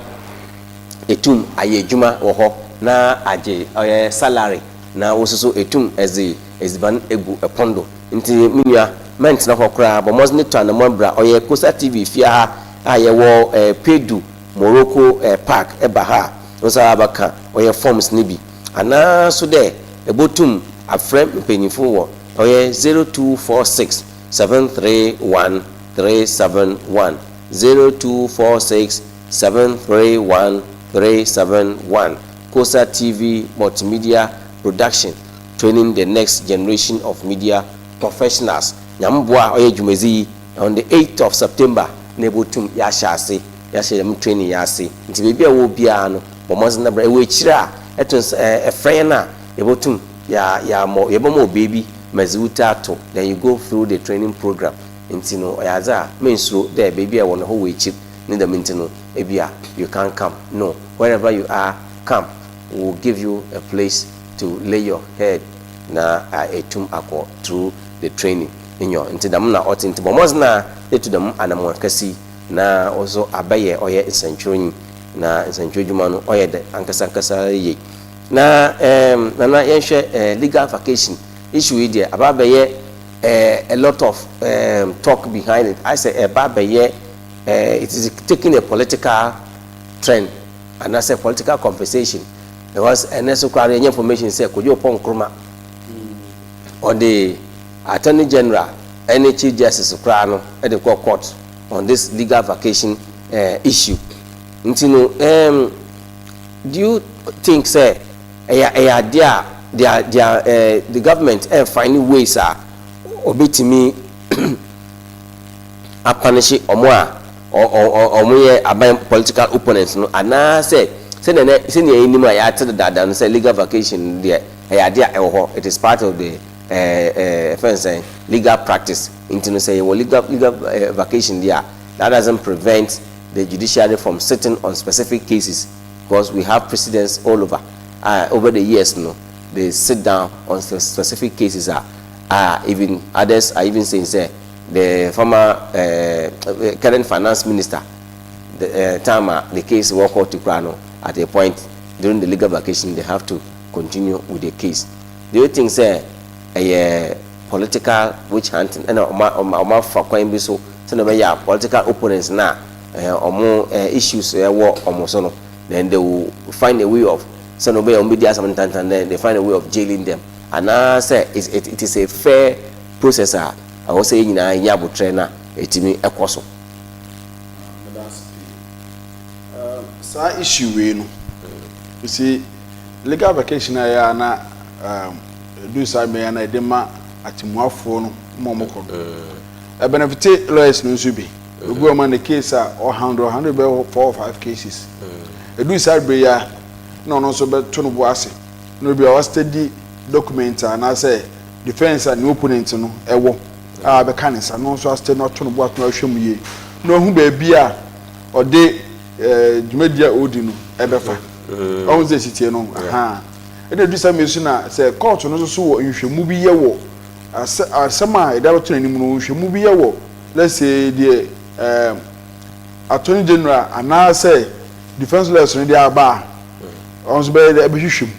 etum ayɛ adwuma wɔ hɔ na agye ɔyɛ salary, na wo nso so etum ɛdze edziban egu ɛpɔn do. Nti me nua, mɛntena hɔ koraa, bɔ mmɔden to anamɔ bra ɔyɛ Coastal TV fie ha a yɛwɔ Pedu Morocco Park. Ɛba ha a, wo nsa abɛka ɔyɛ forms no bi, anaa so dɛ ɛbɔtum afrɛ mpanyinfo wɔ ɔyɛ 0246 731 371, 0246 731 371. Coastal TV Multimedia Production, training the next generation of media professionals. Nyamboa a ɔyɛ dwumadzi yi, on the 8th of September na ɛbɛtum yɛahyɛ ase, yɛahyɛ dɛm training yɛ ase. Nti baabi a ɛwɔ biara no, bɔ mmɔden na bra. Ɛwɔ akyire a, ɛto nsa ɛfrɛ yɛn a, yɛbɛtum yɛ yɛamɔ yɛbɛma wɔ beebi ma dze wo ti ato, then you go through the training program. Nti no ɔyɛ adze a mensuro dɛ baabi a ɛwɔ no hɔ wɔ akyire ne dɛm nti no ebi a you can come. No, wherever you are, come, we will give you a place to lay your head na etum akɔ through the training nyɔ. Nti dɛm na ɔte. Nti bɔ mmɔden a etu dɛm anamɔ kɛse na ɔso abɛyɛ ɔyɛ nsɛntwerɛnyi, na nsɛntwerɛ adwuma no ɔyɛ dɛ ankasa ankasa yie. Na nana, yɛnhwɛ legal vacation issue yi deɛ, aba abɛyɛ a lot of talk behind it. I say ɛba abɛyɛ it is taking a political trend anaasɛ political conversation, because ɛnɛ so koraa yɛnyɛ information sɛ Kojo Oppong Nkrumah ɔde Attorney General ɛne Chief Justice koraa no ɛde kɔ court on this legal vacation issue. Nti no do you think sɛ ɛyɛ adeɛ a their the government find ways a obetumi apunish ɔmo a ɔmo yɛ aban political opponents no, anaasɛ sɛnea nɛ sɛnea yɛnim a yɛate dada no sɛ legal vacation deɛ, ɛyɛ adeɛ a ɛwɔ hɔ, it is part of the fɛn sɛn legal practice? Nti no sɛ yɛwɔ legal vacation deɛ a, that doesn't prevent the judiciary from sitting on specific cases, because we have precedents all over the years no, they sit down on specific cases. Even others are even saying say The former current finance minister, the time a the case wɔ court koraa no, at a point during the legal vacation they have to continue with the case. Do you think sɛ ɛyɛ political witch hunting ɛna ɔma afa kwan bi so sɛnɛ ɔbɛyɛ a political opponents na ɔmo issues ɛwɔ ɔmo so no, then they will find a way of sɛnɛ ɔbɛyɛ ɔmo bɛ di asɛm ntantan, then they find a way of jailing them, anaasɛ it is a fair process a ɛwɔ sɛ yɛn nyinaa nyɛ abotire na ɛtumi ɛkɔ so? Saa issue wei no, you see, legal vacation a yɛ a na edu saa mmea na yɛde ma atemuafoɔ no ma ɔmo kɔ no, ɛbenefit lawyers no nso bi. Obi wɔ ma ne case a ɔhandle bɛyɛ four or five cases, edu saa bere yi a na ɔno nso bɛto no bo ase na obi a ɔstudy document a anaasɛ defence a ne opponent no ɛwɔ a bɛka ne nsa no nso asɛ na ɔto no bo ase na ɔhwɛ mu yie na ɔhu baabi a ɔde dwumadi a ɔredi no ɛbɛfa. Ɔho sɛ esitie no ahan ɛna edu saa mmienu na sɛ court no nso so wɔ nhwɛmu bi yɛ wɔ asɛm a yɛde abɛto n'anim no, nhwɛmu bi yɛ wɔ, let's say, deɛ attorney general anaasɛ defence lawyers no de aba a, ɔno nso bɛyɛ dɛ ɛbɛhwehwɛ mu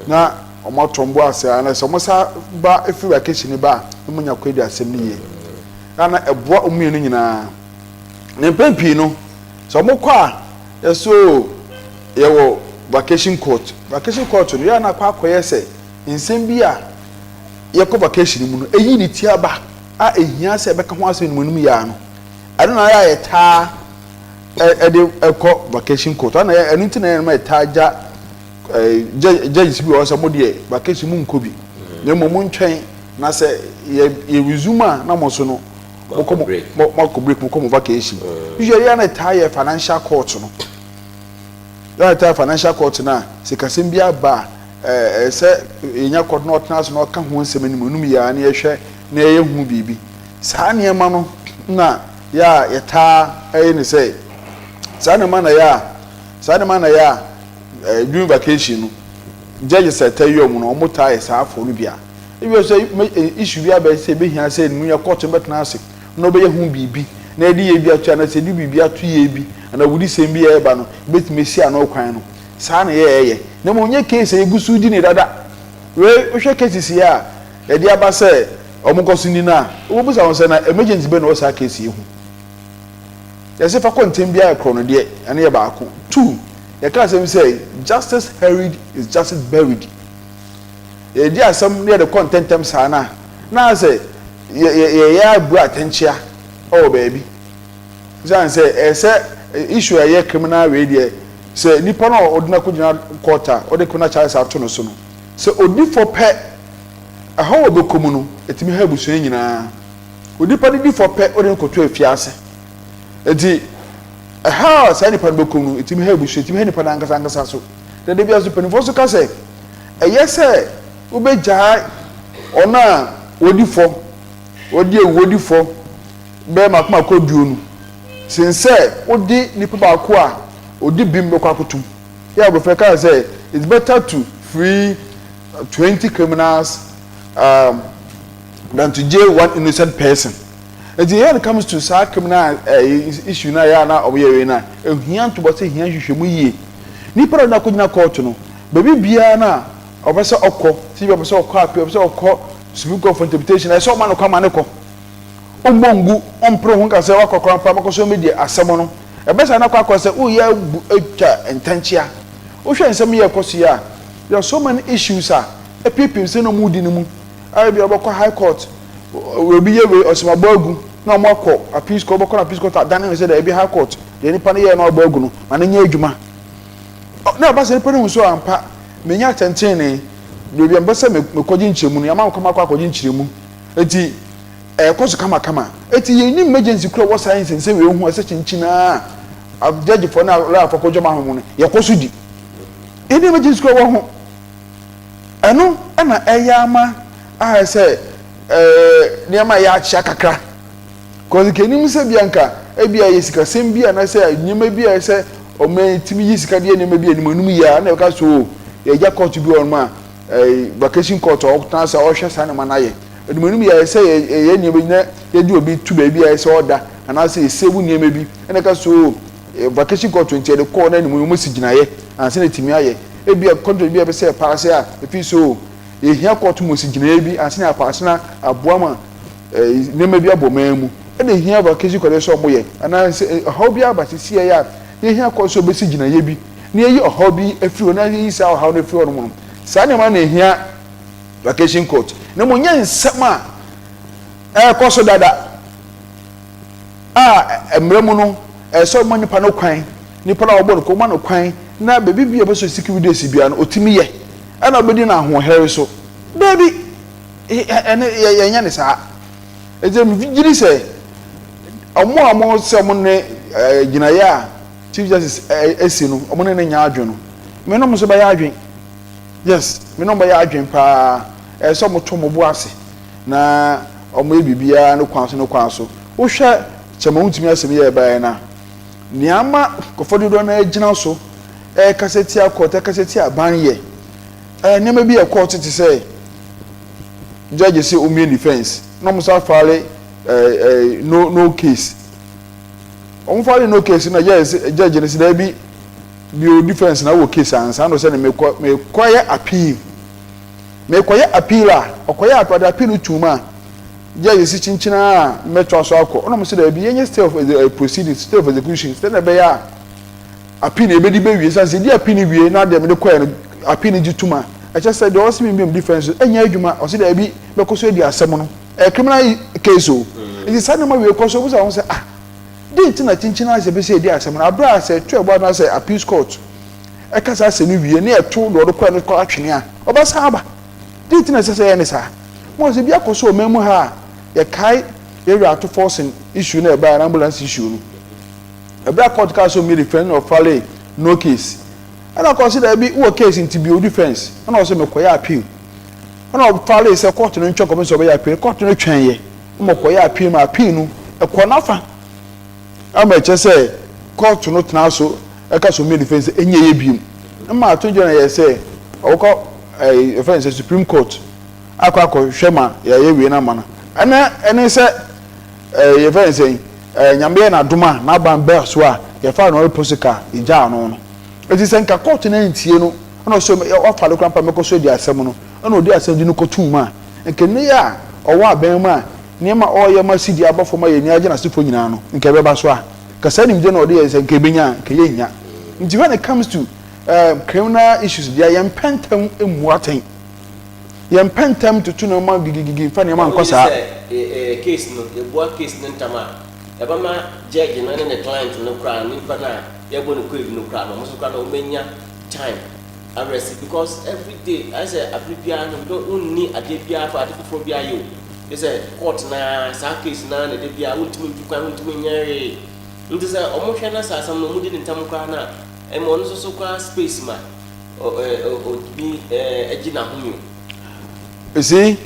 na ɔmo atɔ mbo ase, anaasɛ ɔmo sa ba efiri vacation ba a, na ɔmo nya kɔ edi asɛm no yie ana ɛboa ɔmo mmienu nyinaa. Na mpɛn pii no, sɛ ɔmo kɔ a, yɛso yɛwɔ vacation court. Vacation court no yɛ ana akɔ akɔyɛ sɛ nsɛm bi a yɛkɔ vacation mu no eyi ne ti aba a ehia sɛ ɛbɛka ho asɛm no mu yɛ ano, ɛno na ayɛ a yɛtaa ɛde ɛkɔ vacation court. Ɛna ɛno nti na yɛn no yɛtaa gya judges bi wɔ hɔ sɛ mo deɛ, vacation mu nkɔ bi, na mmom mo ntwɛn na sɛ yɛ resume a, na mo so no mo kɔ mo akɔ break, mo kɔ mo vacation. Usually yɛn na taa yɛ financial court no, yɛn taa financial court no a sikasɛm bi aba a sɛ yɛnya court na ɔtena ase na ɔka ho nsɛm anim onum yɛ a na yɛhwɛ na yɛyɛ hu biribi. Saa nneɛma no na yɛ a yɛtaa ɛyɛ ne sɛ saa nneɛma na yɛ a saa nneɛma na yɛ a during vacation no, judges a ɛta yi ɔmo no, ɔmo taa yɛ saa afɔ no bi a ebi sɛ issue bi abɛɛ sɛ ebehia sɛ enu yɛ court no bɛtena ase na ɔbɛyɛ ho biribi na yɛde yɛ bi ato anaasɛ yɛde biribi ato yɛ bi anaa wudi sɛm bi yɛ no ebɛtumi esi ano kwan no. Saa na yɛyɛ na mo nye case a egu so di ne dada wei. Wohwɛ cases yi a yɛde aba sɛ ɔmo kɔ so ni na wɔn bisa wɔn sɛ na emergency bɛ na ɔwɔ saa case yi ho. Yɛsɛ fa kɔ ntɛm bi ayɛ korɔ no deɛ, ɛno yɛ baako. Two, yɛka asɛm sɛ justice hurried is justice buried. Yɛdi asɛm ne yɛde kɔ ntɛntɛm saa na sɛ yɛ yɛ yɛyɛ abu atɛnkyea ɛwɔ baabi sisan sɛ ɛsɛ issue a ɛyɛ criminal wei deɛ, sɛ nipa no a ɔde no akɔgyina court a ɔde criminal charges ato no so no, sɛ odi fɔ pɛ, ɛhɔ wɔ bɛkɔ mu no, ɛtumi ha abusua nyinaa. Onipa no di fɔ pɛ, ɔde no kɔto afiase, eti ɛha a saa nipa no bɛkɔ mu no, ɛtumi ha abusua, ɛtumi ha nipa no ankasa ankasa so. Dade bi aso mpanimfoɔ so ka sɛ ɛyɛ sɛ wobɛgyaa ɔno a wɔdi fɔ, wɔdi ewu, wɔdi fɔ bɛyɛ mako mako 20 sen sɛ wode nipa baako a odi bim bɛkɔ akotum. Yɛ aborɔfo kaa sɛ it's better to free 20 criminals than to jail one innocent person. Eti when it comes to saa criminal issue na yɛ a na ɔyɛ wei na ehia ntobɔ sɛ ehia nhwehwɛmu yie. Nipa na ɔde akɔgyina court no, baabi biara na ɔpɛ sɛ ɔkɔ, si bi ɔpɛ sɛ ɔkɔ appeal, ɔpɛ sɛ ɔkɔ Supreme Court for interpretation, ɛsɛ ɔma no kɔ ama ne kɔ. Ɔmmɔ ngu, ɔmpere ho nkasa wakɔ kora mpa makɔ so ɔmɛdi asɛm no. Ɛbɛsa na akɔ sɛ woyɛ abu atwa ntɛnkyea. Wohwɛ nsɛm yɛ ɛkɔ so yi a, there are so many issues a ɛpiepie sɛ na ɔmo di ne mu ayɛ bi a ɔbɛkɔ high court, obi yɛ wei, ɔsɛmabɔ agu na ɔmo akɔ appeals court, ɔbɛkɔ na appeals court adane ne sɛ dɛ ebi high court deɛ nipa no yɛ na ɔbɔ agu no ma ne nyɛ adwuma. Na ɔba sɛ nipa no hu so ampa menya atɛntɛnne beebi a mpɛ sɛ mekɔgye nkyerɛmu no, yɛama kɔma akɔ akɔgye nkyerɛmu, eti ɛkɔ so kamakama. Eti yɛn ni emergency kura wɔ saa nsɛnsɛm wei ho ɛsɛ kyinkyinaa judgefoɔ na lɔyafoɔ kɔdwa ma ahomu no yɛkɔ so di. Yɛn ni emergency kura wɔ ho. Ɛno ɛna ɛyɛ ama ayɛ sɛ nneɛma a yɛ akyea kakra kɔsi kenim sɛ bia nka ebi a yɛ sikasɛm bi anaasɛ nneɛma bi a ɛsɛ ɔman timi yi sika deɛ, nneɛma bi anim anim yie a na yɛka so yɛgya court bi wɔ nom a vacation court a ɔtena sɛ ɔhwɛ saa nneɛma no ayɛ. Animuanim yɛ sɛ yɛyɛ nneɛma bi na yɛde obi to baabi a ɛsɛ sɛ ɔda anaasɛ yɛsave nneɛma bi ɛna ɛka sɛ oo vacation court nti yɛde kɔɔ na animuanim wɔsi gyinaeɛ ansa na ɛtumi ayɛ. Ebia contract bi a yɛpɛ sɛ yɛpaase a ɛfiri sɛ oo yɛhia court mu si gyinaeɛ bi ansa na yɛapaase na aboa ma nneɛma bi abɔ man mu ɛna ɛhia vacation court sɛ wɔyɛ anaa sɛ ɔhaw bi aba sisi yɛ a yɛhia court sɛ wɔbɛsi gyinaeɛ bi na yɛyi ɔhaw bi afiri hɔ na yɛyi saa ɔhaw no afiri hɔ nom no, saa nneɛma na ɛhia vacation court. Na mo nyɛ nsɛm a ɛrekɔ so dada a mmerɛ mu no ɛsɛ ɔma nipa no kwan, nipa no a wɔbɔ no kɔ ɔma no kwan na baabi bi a ɔbɛ sɛ security days bia no ɔtumi yɛ ɛna ɔbɛdi no ahoɔhɛre so. Daabi, ɛne yɛnyɛ ne saa. Ɛnti gyiri sɛ ɔmo a ɔmo sɛ ɔmo ne gyinaeɛ a Chief Justice esi no, ɔmo ne ne nya adwene no, me no mo nso bɛyɛ adwene. Yes, me no bɛyɛ adwene paa. Ɛsɛ ɔmo to ɔmo bo ase na ɔmo yɛ biribiara ne kwan so ne kwan so. Wohwɛ kyɛnmɛ ntumi asɛm yɛ ɛbaeɛ na nea ama nkɔfɔ dodoɔ no agyina so ɛrekasa tia court, ɛrekasa tia aban yɛ nneɛma bi yɛ court te sɛ judge sɛ omie defence na ɔmo nsa file ɛɛ ɛɛ no case. Ɔmo file no case na judge no sɛ daabi, bi o defence na wɔ case ansa na ɔsɛ ne mekɔ yɛ appeal, mekɔyɛ appeal a ɔkɔyɛ appeal, appeal no tum a judge si kyinkyin a mmɛtoa so akɔ. Ɔna mo sɛ daabi, yɛnyɛ stay of proceedings, stay of execution, sɛ na ɛbɛyɛ a appeal na ebedi bɛwie san sɛ di appeal no wie na deɛ mede kɔɛ no appeal no gye tum a ɛkyɛ sɛ deɛ ɔsi mi bi mu defence ɛnyɛ adwuma. Ɔsi daabi, bɛkɔ so edi asɛm no, ɛyɛ criminal case o. Nti saa nneɛma wie kɔ so ɔmo sɛ ɔmo sɛ, ah, de nti na kyinkyin a sɛ bɛsɛ edi asɛm no abere a sɛ ɛto ɛbɔ anaasɛ appeals court ɛka saa asɛm no wie ne ɛto deɛ ɔde kɔɛ no kɔ atwene a ɔbɛsan aba, de nti na ɛsɛ sɛ ɛyɛ ne saa mo sɛ bi akɔ so ɔman mu ha a yɛkae yɛwura Ato Forson issue na ɛbaa ambulance issue no, ɛbɛrɛ a court kaa so mi defence na ɔfile no case, ɛna kɔ sɛ daabi, wɔ case nti bi o defence, ɛna ɔsɛ mɛkɔyɛ appeal, ɛna ɔfile sɛ court no ntwɛn kɔmɛ sɛ ɔbɛyɛ appeal. Court no twɛn yɛ ɛma ɔkɔyɛ appeal ma appeal no ɛkɔ n'afa ama ɛkyɛ sɛ court no tena so ɛka so mi defence ɛnyɛ yɛ biem ɛma ato gyina yɛ sɛ ɔkɔ ɛfɛn sɛ Supreme Court akɔhwɛ ma yɛyɛ wie n'ama no. Ɛne sɛ yɛfɛn sɛ Nyame yɛ n'adom a n'aban bɛɛ so a yɛfa no ɔrepo sika egya ano no. Eti sɛ nka court no ntie no ɛna ɔsɛ ɔfa de kora mpa mɛkɔ so di asɛm no, ɛna ɔdi asɛm di no kɔtum mu a nka ne yɛ a ɔwɔ abɛn mu a nneɛma ɔreyɛ ma si di aba fam a yɛ ni agye n'asefo nyinaa no nka ɛbɛba so a kasa nimdeɛ na ɔde yɛ sɛ nka ebenya nka yɛ nya. Nti when it comes to criminal issues deɛ, yɛn mpɛntɛm emu atɛn, yɛn mpɛntɛm tutu nneɛma gigigigi nfa nneɛma nkɔ saa. Sɛ case no yɛbua case no ntam a ɛbɛma judge no ne ne client no koraa, nipa no a yɛbɔ no kwaadu no koraa no, ɔmo nso koraa no ɔmɛnya time arrest, because every day ayɛ sɛ abere biara no don't wonni adeɛ biara fa ade foforɔ biara yɛ o de sɛ court na saa case na na de biara wontumi ntu kwan, wontumi nyɛ hwee. Nti sɛ ɔmo hwɛ na saa asɛm no ɔmo di ne ntam koraa na ɛma ɔno nso so koraa space ma ɔ ɛ ɔtumi ɛgye n'ahome o. Esi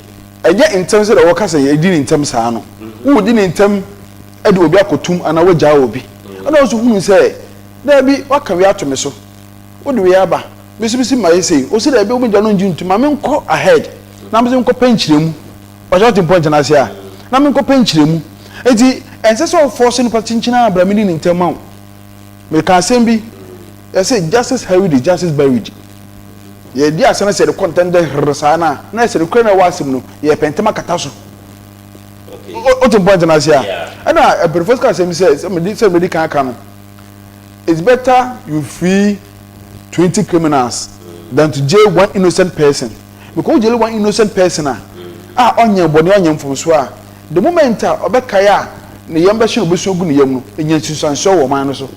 ɛnyɛ ntɛm sɛ deɛ wɔka sɛ yɛdi ne ntɛm saa no, wodi ne ntɛm ɛde obi akɔtum anaa wagyaa obi, ɛna ɔnso hunu sɛ daabi, waka wei ato me so, wode wei aba bisibisi ma yɛ sei, osi daabi, obi gya no ngye ntum ma menkɔ ahead na me nkɔ pɛ nkyerɛmu. Ɔhyɛ ɔte mpɔnkyɛn ase a na menkɔ pɛ nkyerɛmu. Eti ɛnsɛ sɛ ɔfɔ so nipa kyinkyin a abira mi di ne ntɛm ma wo. Meka asɛm bi, yɛsɛ justice hurried is justice buried. Yɛdi asɛm no sɛ yɛde kɔ ntɛm dɛ herr saa na sɛ de kura na ɛwɔ asɛm no yɛ pɛntɛm akata so. O te mpɔnkyɛn ase a ɛna mpanyinfoɔ ka asɛm sɛ sɛ mede kan aka no, it's better you free 20 criminals than to jail one innocent person, because o jail one innocent person a ɔnyɛ bɔnne, ɔnyɛ mfomso a, the moment a ɔbɛkae a ne yam bɛhyɛ no, ɔbɛsu ogu ne yam no, enya nsunsuansoɔ wɔ ɔman no so.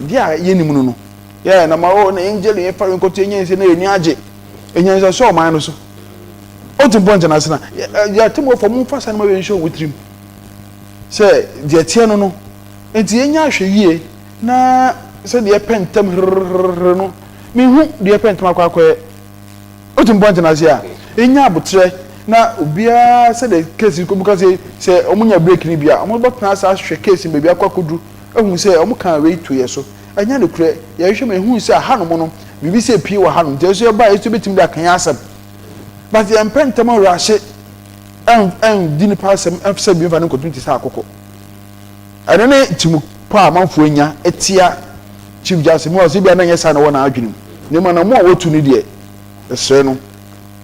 Deɛ a yɛnim no yɛ na ma o na yɛn jail yɛn fa yɛn nkɔto yɛn nyɛ na yɛn ni agye, enya nsunsuansoɔ wɔ ɔman no so. O te mpɔnkyɛn ase na yɛ te mo fɔ mo nfa sa no ma yɛn nhyɛ wɔn tirim sɛ deɛ teɛ no. Nti yɛn nyɛ ahwɛ yie na sɛdeɛ yɛpɛ ntɛm hererere no, mehu deɛ yɛpɛ ntɛm akɔyɛ. O te mpɔnkyɛn ase a yɛnya abotrɛ na obiara sɛdeɛ case kɔ mu ka sɛ ɔmo nya break ni bi a ɔmo bɛtena ase ahwɛ case baabi akɔ akɔduru ehu sɛ ɔmo kan wei to yɛ so, ɛnyɛ no korɛ. Yɛhwɛ mu ehu sɛ hanom no biribi sɛ pie wɔ hanom, nti ɛso yɛba yɛso bɛtumi de aka yɛn asɛm, but yɛn mpɛ ntɛm awurahye. Ɛndi nipa asɛm sɛ bi mfa no nkɔtum te sɛ akokɔ. Ɛno ne timu pa a amanfoɔ anya tia Chief Justice. Mu a ɔsɛ bia na ɛnyɛ saa na ɛwɔ n'adwene mu. Na mmom anammɔn a watu no deɛ, ɛsrɛ no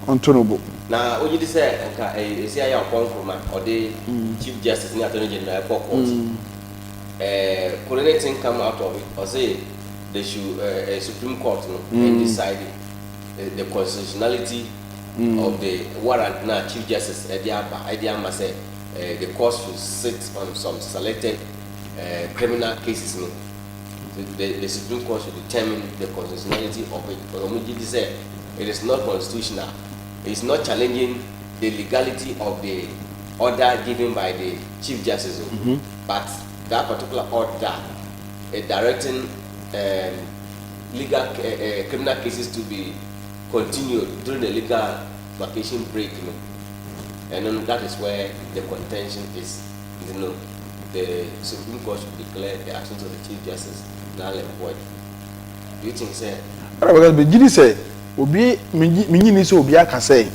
ɔnto no bo. Na wogye di sɛ nka ɛyɛ esi ayɛ ɔkɔ Nkrumah ɔde Chief Justice ne Attorney General ɛkɔ court. Ɛɛ could anything come out of it? Ɔse they should ɛɛ Supreme Court no and decide the constitutionality of the warrant na Chief Justice ɛde aba ɛde ama sɛ the court should sit on some selected criminal cases no. The Supreme Court should determine the constitutionality of it. But ɔmo gye di sɛ it is not constitutional. It is not challenging the legality of the order given by the Chief Justice o. But that particular order directing legal criminal cases to be continued during the legal vacation break no, and then that is where the contention is. The Supreme Court should declare the actions of the Chief Justice null and void. Do you think sɛ? Ɛna bɛka bɛ gyidi sɛ obi menyini sɛ obi aka sɛ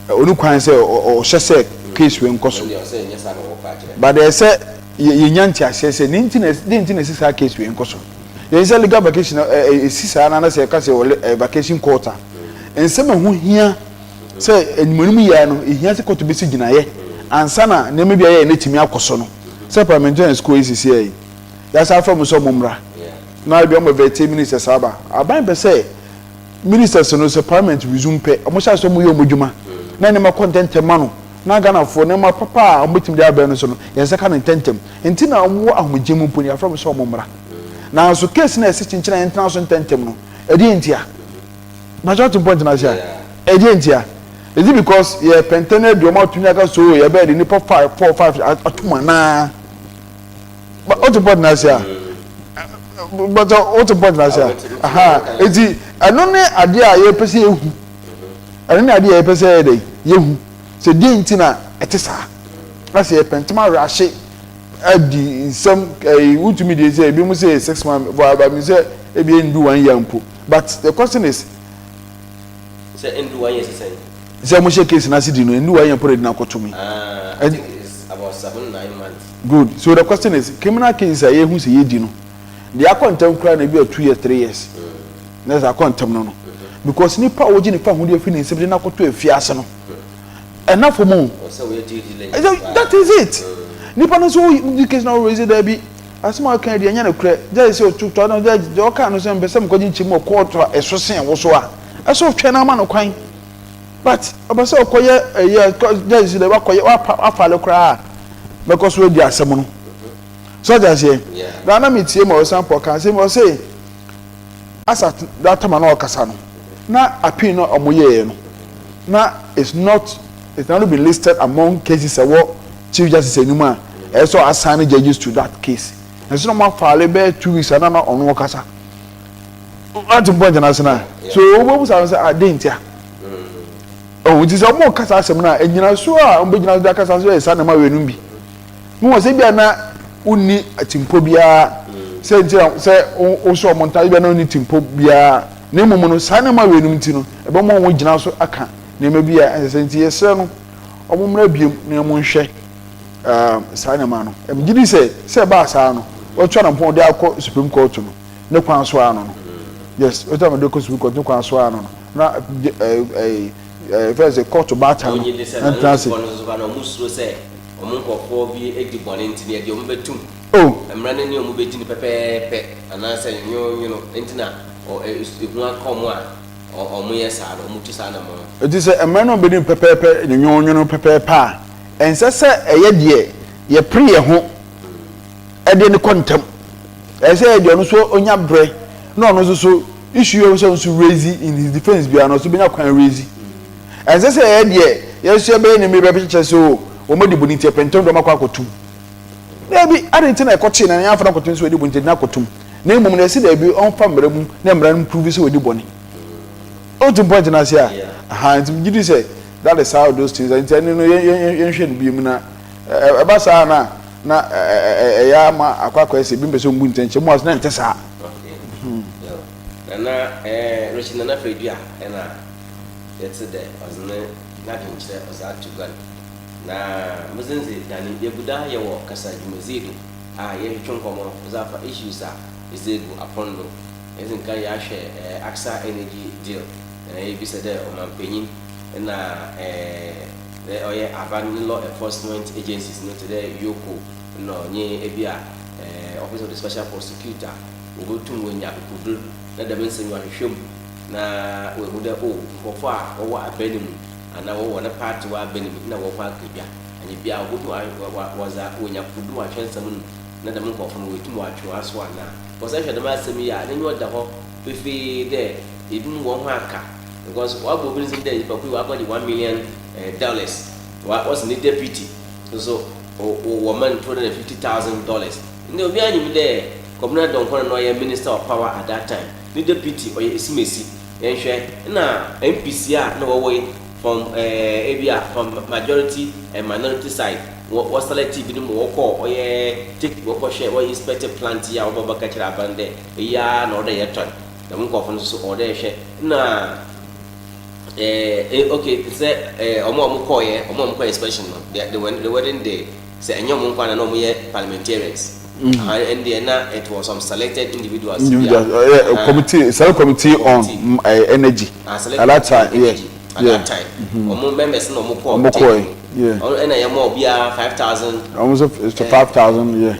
ɔne kwan sɛ ɔhyɛ sɛ case wei nkɔ so. Ɛnna ɔsɛ ɛnyɛ saa na wɔkɔ akyerɛ. But ɛyɛ sɛ yɛnya nteaseɛ sɛ ne nti na ne nti na ɛsi saa case wei nkɔ so. Yɛn sɛ legal vacation ɛ ɛsi saa na sɛ ɛka sɛ ɔle vacation court a, nsɛm a ɛho hia sɛ animanim yɛ no, ehia sɛ court bɛsi gyinaeɛ ansa na nneɛma bi a yɛyɛ n'etumi akɔ so no, sɛ parliamentarian school yi sisi yɛ yi yasa afɔ mu sɛ ɔmo mmra na ebi ɔmo bɛ tie ministers aba. Aban pɛ sɛ ministers no, sɛ parliament resume pɛ, ɔmo hyɛ asɛ ɔmo yɛ ɔmo dwuma na nneɛma kɔ ntɛntɛm ma no, na Ghanafoɔ nneɛma papa a ɔmo bɛtumi de abɛn no so no, yɛn nsa ka no ntɛntɛm. Nti na ɔmo wɔ ahomegye mu mpo no, yɛafrɛ mo sɛ ɔmo mmra, nanso case na ɛsi kyenkyen a yɛntena so ntɛntɛm no, ɛdeɛ ntia bàtà ɔte point na ase a, ɛdeɛ ntia? Is it because yɛ pɛntɛn adi ɔmo atumi aka so yɛ bɛyɛ de nipa five, four, five atum anaa? Ɔte point na ase a, bàtà ɔte point na ase a, aha, eti ɛno ne adeɛ a yɛpɛ sɛ yɛhu, ɛno ne adeɛ a yɛpɛ sɛ yɛ dɛ yɛhu sɛ deɛ nti na ɛte saa, na sɛ yɛ pɛntɛm awerɛahye adi nsɛm ɛyi wotumi deɛ sɛ ebi mu sɛ 6 months bɔ aba mi sɛ ebi ndu one year mpo. But the question is, Sɛ ndu one year sisan. Sɛ mo hyɛ case n'ase di no, ndu one year mpo na edi n'akɔto mi. Ah, I think it's about 7, 9 months. Good. So the question is, criminal cases a yɛhu sɛ yɛdi no deɛ, akɔ ntɛm koraa na ebi yɛ 2 years, 3 years na sɛ akɔ ntɛm no, because nipa a wogye nipa ahodeɛ fi ne nsam de n'akɔto efiase no, ɛna fam o. Ɔsɛ wɔyɛ due diligence. That is it. Nipa no nso wo case na wo raise daabi, asɛm a ɔka deɛ ɛnyɛ no korɛ, gye sɛ otu tɔ no gye deɛ ɔka no sɛ mpɛ sɛ mekɔgye nkyɛn mu wɔ court a ɛso sen wo so a, ɛso twɛn ama no kwan, but ɔbɛ sɛ ɔkɔyɛ ɛyɛ gye sɛ dɛ wakɔyɛ wapa wafale koraa mɛkɔ so adi asɛm no so ɔgye aseɛ. Na mi tie ma ɔsan pɔ kan sɛ ɔsɛ asa that time a na ɔkasa no, na appeal no ɔmo yɛɛ no na it's not been listed among cases ɛwɔ Chief Justice anim a ɛyɛ sɛ assign judges to that case. Ɛsɛ na ɔmo afile bɛyɛ 2 weeks ana na ɔno ɔkasa ɔte point na ase na so ɔmo busa no sɛ ade ntia ɔmo ti sɛ ɔmo kasa asɛm na enyinaso a ɔmo bɛgyina so de akasa so yɛ saa nneɛma wei no bi mo wɔ sɛ bia na wonni timpo biara sɛ nti sɛ wosɔ ɔmo nta bia na wonni timpo biara, na mmom no saa nneɛma wei no nti no ɛbɛma ɔmo gyina so aka nneɛma bi a ɛsɛ sɛ. Nti yɛsrɛ no ɔmo mmra biem na ɔmo nhwɛ saa nneɛma no. Ɛm gyi di sɛ ɛbaa saa no, wɔtwa na mpɔn de akɔ Supreme Court no ne kwan so ano no, yes, wɔtwa na de akɔ Supreme Court ne kwan so ano no, na ɛɛ ɛɛ ɛɛ fɛn sɛ court baatan no ɛntena ase. Ɔmo suro sɛ ɔmo nkɔfoɔ bi edi bɔne nti ne yɛde ɔmo bɛtum. Oh. Mmara no ne ɔmo bɛdi no pɛpɛɛpɛ anaasɛ nwonwono nti na ehu aka ɔmo a ɔmo yɛ saa no, ɔmo tu saa nam no. Eti sɛ mmara no bɛdi no pɛpɛɛpɛ nwonwono pɛpɛɛpɛ a, ɛnsɛ sɛ ɛyɛ deɛ yɛpere yɛn ho ɛde ne kɔ ntɛm. Ɛsɛ sɛ deɛ ɔno nso onya brɛ na ɔno nso so issue yɛ sɛ nso raise in his defence biara no nso bɛnya kwan raise. Ɛnsɛ sɛ ɛyɛ deɛ yɛn nso yɛbɛyɛ ne mmiri bɛkyekyɛ sɛ o wɔn adi bu ne nti ɛpɛntɛm de wɔn akɔ akɔtum. Daabi, adi nti na ɛkɔkye na yɛn afa no akɔtum sɛ wɔdi bu nti ɛde akɔtum, na mmom na ɛsi daabi, ɔnfa mmara mu na mmara no prove sɛ wɔdi bɔne. O point na ase a aha nti gyi di sɛ that is how those things are. Nti ɛno no yɛn yɛn yɛnhwɛ no bi mu na ɛba saa na ɛyɛ ama akɔ akɔ ɛsɛ bi mpɛ sɛ ɔmbu ntɛnkyɛn mu ase na nte saa. Nana Richard Nana Fredua ɛna yɛte dɛ ɔdze ne n'adwenkyerɛ ɔdze ato gua no. Na me dzin dze Danny. Yegu do ara yɛwɔ kasa dwumadzi do a yɛrotwetwe nkɔmbɔ dze afa issues a edze egu apon do. Yɛdzi nkan yɛahwɛ Aksa Energy deal na yebisa dɛ ɔmampanyin na dɛ ɔyɛ aban ne law enforcement agencies no tse dɛ EOCO na ɔnye bi a Office of the Special Prosecutor wobotum woenya akokodur na dɛm nsɛm yi wɔahwehwɛ mu na woehu dɛ oh nkorɔfo a wɔwɔ aban no mu anaa wɔwɔ ne party wɔ aban no mu nna wɔkɔ akadwa annyɛ bi a wobotum wɔdze woenya akokodur wɔahwɛ nsɛm no mu na dɛm nkorɔfo no woetum wɔatwe hɔn aso anaa. Because ehwɛ dɛm asɛm yi a n'enyiwa da hɔ pefee dɛ binom hɔn ho aka because wɔabɔ obi ne dzin dɛ nyimpa kor yi ɔakɔgye $1 million wɔse ne deputy so wɔma no $250,000. Ndɛ obiara nyim dɛ Kwabena Donkor na nna ɔyɛ minister of power at that time, ne deputy ɔyɛ Esimesi. Yɛnhwɛ, nna MPs a nna wɔwɔ yi from ebi a from majority and minority side wɔ wɔ select binom ma wɔkɔɔ ɔyɛ take wɔkɔhwɛ wɔ inspect plant yi a wɔba bɛka kyerɛ aban dɛ iyi ara na ɔwɔ dɛ yɛtɔn. Dɛm nkorɔfo no so ɔwɔ dɛ yɛhwɛ. Nna eh okay tse sɛ eh wɔn a wɔkɔɔeɛ, wɔn a wɔkɔɔ inspection no, they they were they weren't there. Sɛ ɛnyɛ wɔn nko ara na na wɔyɛ parliamentarians. Aha, ɛndeɛ na it was some selected individuals bi a. Individuals, uh, committee, select committee on energy. Ah, select at that time, yeah. Energy, at that time. Wɔn members na wɔn kɔɔ. Wɔn kɔɔ, yeah. Wɔn ɛna yɛ mɔ obiara 5,000. Wɔn nso 5,000, yeah.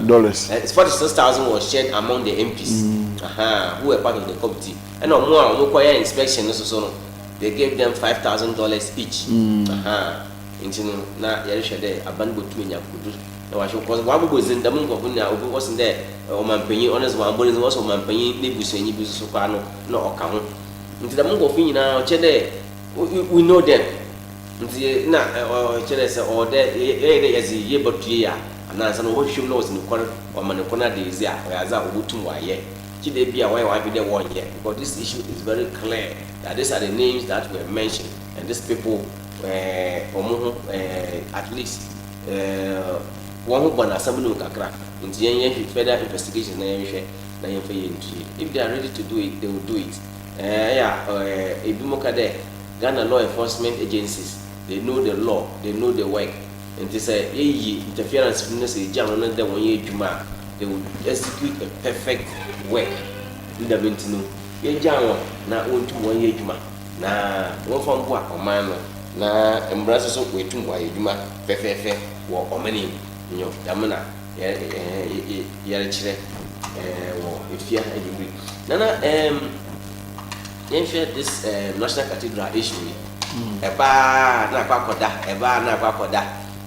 Dollars. 46,000 was shared among the MPs. Aha, who were part of the committee. Ɛna wɔn a wɔn kɔ yɛ inspection no so no, they gave them $5,000 each. Aha. Ntsi no, na yɛrohwɛ dɛ aban botum enya akokodur na ɔahwɛ cause wɔabobɔ dzin dɛm nkorɔfo no nyina obi wɔse dɛ ɔmampanyin ɔno dze wɔammbɔ ne dzin wɔse ɔmampanyin n'ebusuanyi bi so koraa no nna ɔka ho. Ntsi dɛm nkorɔfo yi nyina ɔkyerɛ dɛ we know them ntsi nna ɔkyerɛ dɛ sɛ ɔwɔ dɛ yɛyɛ dɛ yɛdze yɛba tue a anaa ansa na wɔbɔhwehwɛ mu na wɔdze nokwar wɔama nokwar no ada edzi a ɔyɛ adze a wobotum wɔayɛ. Gyedɛ bi a wɔayɛ hɔn adwen dɛ wɔnnyɛ because this issue is very clear that these are the names that were mentioned and these people wɔn ho at least wɔn ho bɔ n'asɛm no mu kakra nti yɛn yɛn further investigations na yɛn hwɛ na yɛn fɛ yɛn tue. If they are ready to do it, they will do it. Ɛyɛ a ebi mo ka dɛ Ghana law enforcement agencies, they know the law, they know the work, nti sɛ yɛyi interference fi mu na sɛ yɛgya wɔn dɛ wɔn yɛ adwuma a, they will execute a perfect work. Ne dɛm nti no yɛgya wɔn na wɔntum wɔn yɛ adwuma na wɔmfa mboa ɔman no na mbra nso so wɔatum wɔayɛ adwuma fɛfɛɛfɛ wɔ ɔman yi mu. Nyew, dɛm na yɛrekyerɛ wɔ efie ha ewimbir. Nana, yɛnhwɛ this National Cathedral issue yi. Ɛbaa na akɔ akɔda, ɛbaa na akɔ akɔda.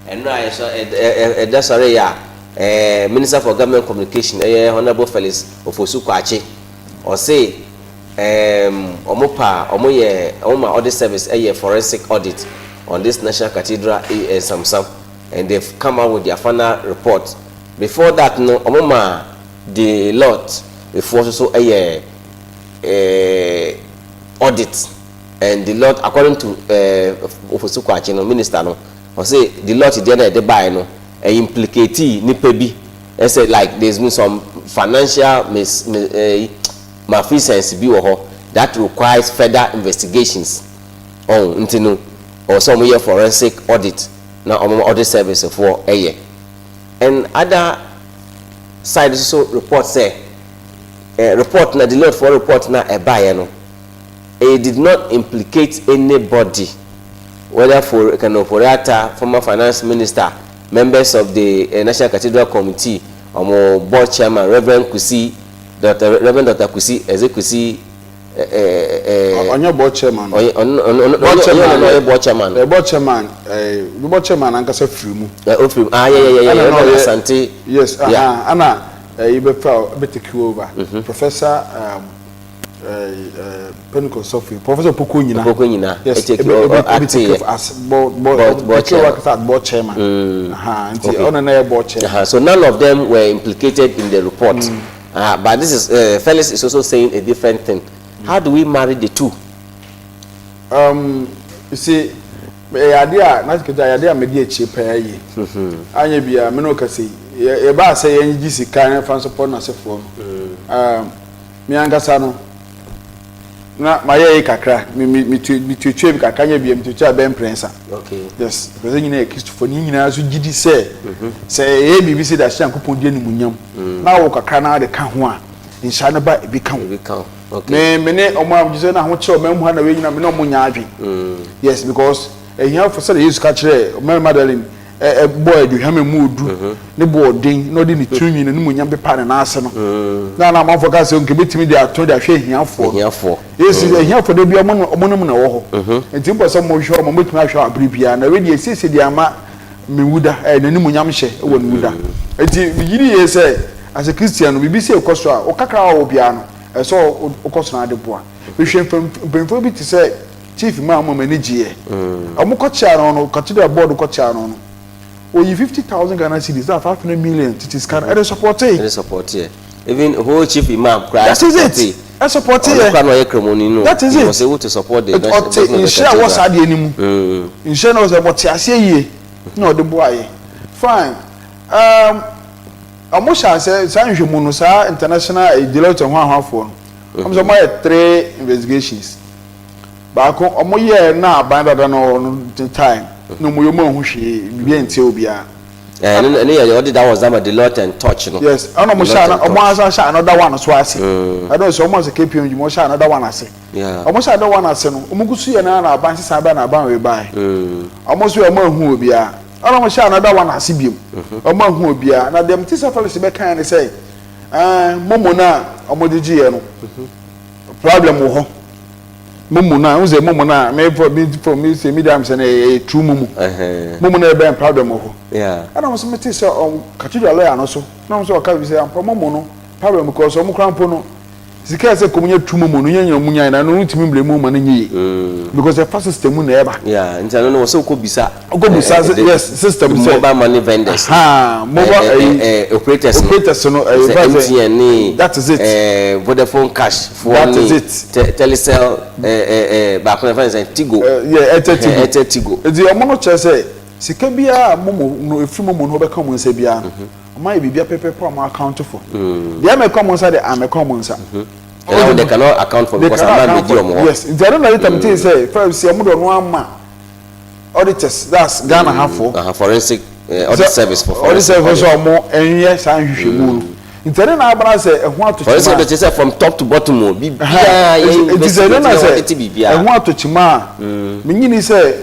Ɛno a yɛsɔ ɛda sɔre yɛ a, Minister for Government Communication ɛyɛ Honourable Felix Ofosu Kwakye, ɔse wɔn pa a wɔn yɛ wɔn ma audit service ɛyɛ forensic audit on this National Cathedral nsamsam and they've come out with their final report. Before that no, wɔn ma Deloitte efoɔ nso so ɛyɛ audit and Deloitte, according to Ofosu Kwakye no, minister no, ɔse Deloitte deɛ na ɛde baeɛ no ɛ implicate nipa bi ɛsɛ like there's been some financial mis mis malfeasance bi wɔ hɔ that requires further investigations. Ɔn nti no ɔwɔ sɛ wɔn yɛ forensic audit na wɔn audit service foɔ ɛyɛ. And other side nso so report sɛ report na Deloitte foɔ report na ɛbaeɛ no, it did not implicate anybody, whether for Ken Ofori-Atta, former finance minister, members of the National Cathedral Committee, wɔn board chairman Reverend Kusi, Doctor Reverend Doctor Kusi, ɛdze Kusi. Ɔnyɛ board chairman no. Ɔyɛ ɔno ɔno board chairman ɔyɛ ɔyɛ board chairman. Ɛ board chairman ɛɛ board chairman ankasa firi mu. Ɛ ofiri mu, ah yɛ yɛ yɛ yɛ Reverend Asante. Yes, aha, ɛna ɛyi bɛ fa bɛ take over. Professor ɛɛ Pentecost sɔfo yi, Professor Opoku Onyina. Opoku Onyina. Yes, ebe ebe ebe take over as board board board take over as board chairman. Aha, nti ɔno na yɛ board chairman. So none of them were implicated in the report. Ah, but this is Felix is also saying a different thing. How do we marry the two? You see, ɛyɛ adeɛ a na kete ɛyɛ adeɛ a mede akyire paa yie. Anyɛ bia me ne wo kasa yi, yɛbaa sɛ yɛn gye sika na yɛfa nso pɔ n'asefoɔ no. Me ankasa no, Na mayɛ yi kakra, me me me tu me tuatua bi kakra nyɛ bia me tuatua bɛyɛ mprɛnsa. Okay. Yes, because yɛn nyinaa yɛ Kristofo, ne nyinaa nso gye di sɛ sɛ yɛyɛ biribi sɛ de ahyɛ Nyankopɔn di animuonyam na wo kakra na de ka ho a, nhyira no ba ebi ka ho. Ebi ka ho. Okay. Me me ne ɔmo a gye sɛ na ahokyerɛ ɔman mu ha na wei nyinaa me ne ɔmo nyɛ adwen. Yes, because ahiafo sɛdeɛ Yesu ka kyerɛɛ Mary Magdalene bɔɔ aduhwam a emu odu ne bo ɔden na ɔde ne tirinwi n'animuonyam pepaa ne nan ase no, na na amanfoɔ ka sɛ nka ebetumi de ato de ahwɛ ahiafoɔ no. Ahiafoɔ. Yesu sɛ ahiafoɔ da bi ɔmo ɔmo ne mo na ɛwɔ hɔ. Nti mopɛ sɛ mohwɛ wɔn a, mobetumi ahwɛ wɔn abere biara. Na wei deɛ esiesie de ama me wuda, ɛɛ n'animuonyam hyɛ wɔ ne wuda. Nti megye di yie sɛ as a Christian no, biribi sɛ ɛkɔ so a, wo kakra a wowɔ biara no, ɛsɛ sɛ wokɔ so na ade boa. Mehwɛ mpanyinfoɔ bi te sɛ Chief maa wɔn ani gyeeɛ. Wɔn kɔ kyea no no, cathedral board kɔ kyea no no, oyi 50,000 Ghana cedis, that's 500 million tete sika no, ɛde supportee. Ɛde supporteɛ. Even whole chief imam koraa That is it. Ɛsupporteɛ. Ɔno koraa na ɔyɛ kramoni no. That is He it. was able to support the Ɔte president of the nhyira a ɛwɔ saa cathedral. adeɛ no mu. Nhyira no sɛ ɔte aseɛ yie na ɔde boaeɛ. Fine. Um, wɔn hyɛ aseɛ saa nhwɛmu no, saa international eh, Deloitte ho ahoafoɔ no, wɔn sɛ wɔn ayɛ three investigations. Baako ɔmo yɛɛ na aban dada no wɔ no time na ɔmo yɛ ɔmo anhu hwee biribi antia obiara. Ɛɛ ɛno ɛno yɛ ɔde that was that Deloitte and Touch no. Yes, ɛna ɔmo hyɛ ana ɔmo asan hyɛ another one so ase. Ɛno sɛ ɔmo asɛ KPMG mo hyɛ another one ase. Yeah. Ɔmo hyɛ another one ase no ɔmo gu so yɛ naa na aban sisan bɛɛ na aban wei bae. Ɔmo so yɛ ɔmo anhu obiara. Ɛna ɔmo hyɛ another one ase biom. Ɔmo anhu obiara. Na deɛ mete sɛ Felix bɛkae ne sɛ ɛɛ momo no a ɔmo gyegye yɛ no problem wɔ hɔ. Momo no a, wohu sɛ momo no a, me for me for me sɛ me deɛ sɛ no ɛyɛ true momo. Momo no ɛbɛn problem wɔ hɔ. Ɛna wɔn nso mete sɛ ɔm cathedral lawyer no so na wɔn nso ɔka bi sɛ ampa momo no problem because wɔn kora mpo no sika ɛsɛ kɔm nyɛ true momo no nyɛ nyɛ wɔn nyae na ɛno ntumi mbrɛ mu ma no nyɛ yie because ɛfa system mu na ɛba. Yeah, nti ɛno no wɔ sɛ wokɔ bisa. Wokɔ bisa sɛ yes system sɛ. Mobile money vendors. Ahaa mobile ɛyi. Operators no. Operators no ɛyi. Sɛ MTN ne. That is it. Vodafone cash. Foɔ ne Telecel baako no yɛfrɛ no sɛn Tigo. Yeah, Airtel Tigo. Airtel Tigo. Nti ɔmo no kyerɛ sɛ sika biara a momo no efiri momo no hɔ bɛka ɔmo nsa biara no, ɔmo ayɛ biribi apɛpɛpɛ a ɔmo account for. Deɛ ɛmɛka ɔmo nsa deɛ amɛka ɔmo nsa. Ɛna they cannot account for because ama abɛdi ɔmo hɔ. Yes, nti ɛno na later metee sɛ first ɔmo de ɔno ama auditors, that's Ghana ha foɔ. Aha, forensic audit service for forensic audit service sɛ ɔmo nyɛ saa nhwehwɛmu no. Nti ɛno na abana sɛ ɛho ato kyima. Forensic audit sɛ from top to bottom o, biribiara yɛ investigate yɛ audit biribiara. Nti sɛ ɛno na sɛ ɛho ato kyima a, menyini sɛ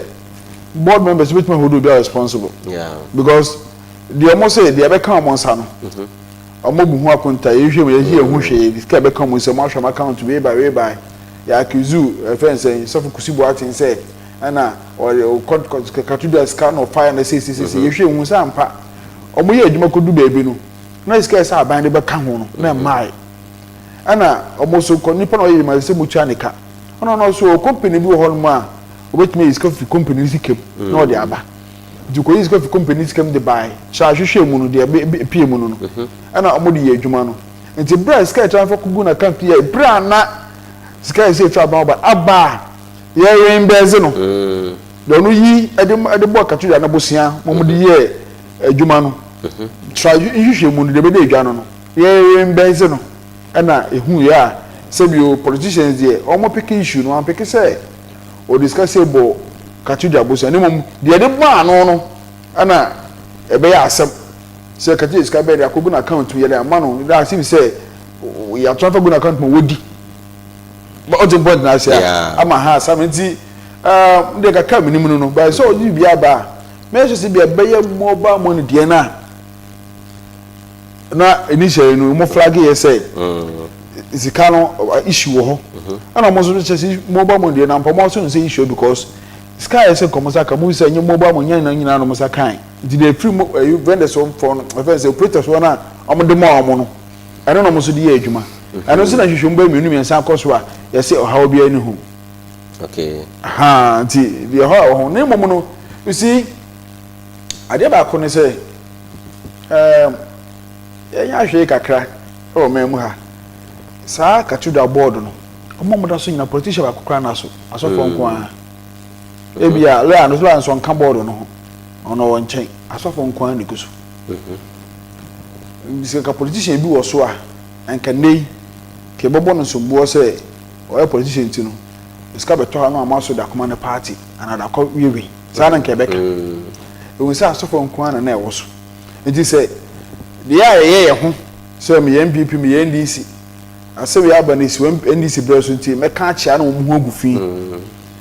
board members bɛtumi hold obiara responsible. Because deɛ ɔmo se deɛ ɛbɛka ɔmo nsa no, ɔmo bu ho akonta, yɛhwɛ mu yɛhwɛ yɛn ho hwee, sika ɛbɛka ɔmo nsa, ɔmo ahwɛ ɔmo account wei by wei by, yɛ accuse ɛfɛn sɛ Sɔfo Kusi Boateng sɛ ɛna ɔde ɔkɔ cathedral sika na ɔfaeɛ na seiseiseisei, yɛhwɛ hu sɛ ampa ɔmo yɛ adwuma kɔdu baabi no na sika ɛsɛ aban de bɛka ho no na ɛmmaeɛ, ɛna ɔmo so kɔ nipa na ɔyɛ adwuma sɛ motua ne ka, ɛna ɔno nso ɔwɔ company bi wɔ hɔnom a ɔbɛtumi ayi sika firi company no sika mu na ɔde aba, nti kɔyi sika firi company no sika mu de baeɛ, kyerɛ ahwehwɛ mu no deɛ ɛpie mu no no ɛna ɔmo de yɛ adwuma no, nti berɛ a sika ɛtransfer kɔgu n'account yɛ berɛ a na sika ɛsɛ ɛfiri aban ba aba a yɛ reimburse no deɛ ɔno yi ɛde ɛde bɔ cathedral no bosea ma wɔde yɛ adwuma no tra nhwehwɛ mu no deɛ ɛbɛda adwa no no yɛ reimburse no ɛna ehu yɛ a sɛbi o politicians deɛ wɔn peke issue no wɔn peke sɛ ɔde sika sɛ bɔ cathedral bosea ne mmom deɛ ɛde bɔ ano no ɛna ɛbɛyɛ asɛm sɛ cathedral sika bɛyɛ de akɔgu n'account mu yɛde ama no de asɛ bi sɛ yɛato afa gu n'account mu wɔdi. Ɔte point na ase a ama ha asam nti ɛɛ deɛ kakra mi nim no no bɛyɛ sɛ ɔde bi aba a mɛyɛ sɛ sɛ bi ɛbɛyɛ mobile money deɛ na na initially no mo flag yɛ sɛ sika no issue wɔ hɔ ɛna ɔmo nso kyɛ sɛ mobile money deɛ na mpɔmɔ nso nsɛ issue because sika yɛ sɛ nkɔmɔ sa ka mo sɛ nye mobile money nyɛ nyinaa na ɔmo sa kan nti deɛ efiri mo ɛyi vendors fɔ no ɛfɛn sɛ operators fɔ no a ɔmo de ma ɔmo no. Ɛno na wɔn nso de yɛ adwuma. Ɛno nso na nhwehwɛmu bɛyɛ mmienu mmiɛnsa akɔ so a yɛse ɔhaw biara nni ho. Okay. Ahaa, nti deɛ ɛhɔ a wɔ ho. Na mmom no, you see, adeɛ baako ne sɛ, ɛɛm, yɛnyɛ ahwee kakra wɔ man mu ha. Saa cathedral board no, wɔn a wɔda so nyina politician baako koraa na so, asɔfoɔ nko ara. Ebia lawyer no, lawyer nso ɔnka board no ho, ɔno ɔwɔ nkyɛn, asɔfoɔ nko ara na ɛgu so. Sɛ nka politician bi wɔ so a, anka nnɛ yi, nka yɛbɛbɔ no somboɔ sɛ Ɔyɛ politician nti no, sika bɛtɔ ha no ama so de akɔma ne party anaa de akɔ wiewie. Saa na nka ɛbɛka. Ehu sɛ asɔfoɔ nko ara na na ɛwɔ so. Nti sɛ deɛ a yɛyɛ yɛn ho sɛ meyɛ NPP, meyɛ NDC, asɛm yi aba no esi wɔ NDC berɛ so nti mɛka akyea na wɔn ho agu fi.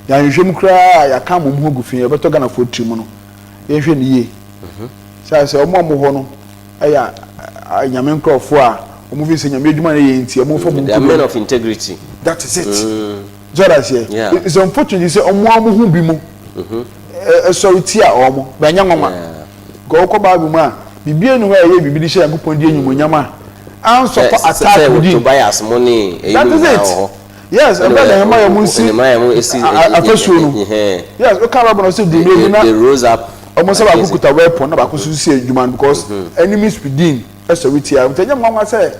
Yɛanhwehwɛ mu koraa a yɛaka ama wɔn ho agu fi, ɛbɛtɔ Ghanafoɔ tiri mu no, yɛnhwɛ no yie. Sɛ sɛ wɔn a wɔwɔ hɔ no yɛ Nyame nkorɔfoɔ a wɔn fi sɛ Nyame adwuma na yɛ nti wɔn fa mu They are men of integrity. That is it. So that's it. Yeah. It's unfortunate sɛ wɔn a wɔn ho bi mu sɔre tia wɔn, bɛnyɛ nwanwa. Nka wokɔ Bible mu a, biribi nni hɔ a ɛyɛ biribi de hyɛ Nyankopɔn di animuonyam a ansɔfo attack Sɛ within. Tobias mo ne That eyinom is nyinaa it. wɔ hɔ. Yes, ɛbɛ Nehemiah mu si Nehemiah mu esi afasuo no. Yes, woka Bible na ɔsɛ duru bi na They rose up. Wɔn sɛ baako kuta weapon na baako nso si adwuma no because enemies within sɔre tia. Nti ɛnyɛ nwanwa sɛ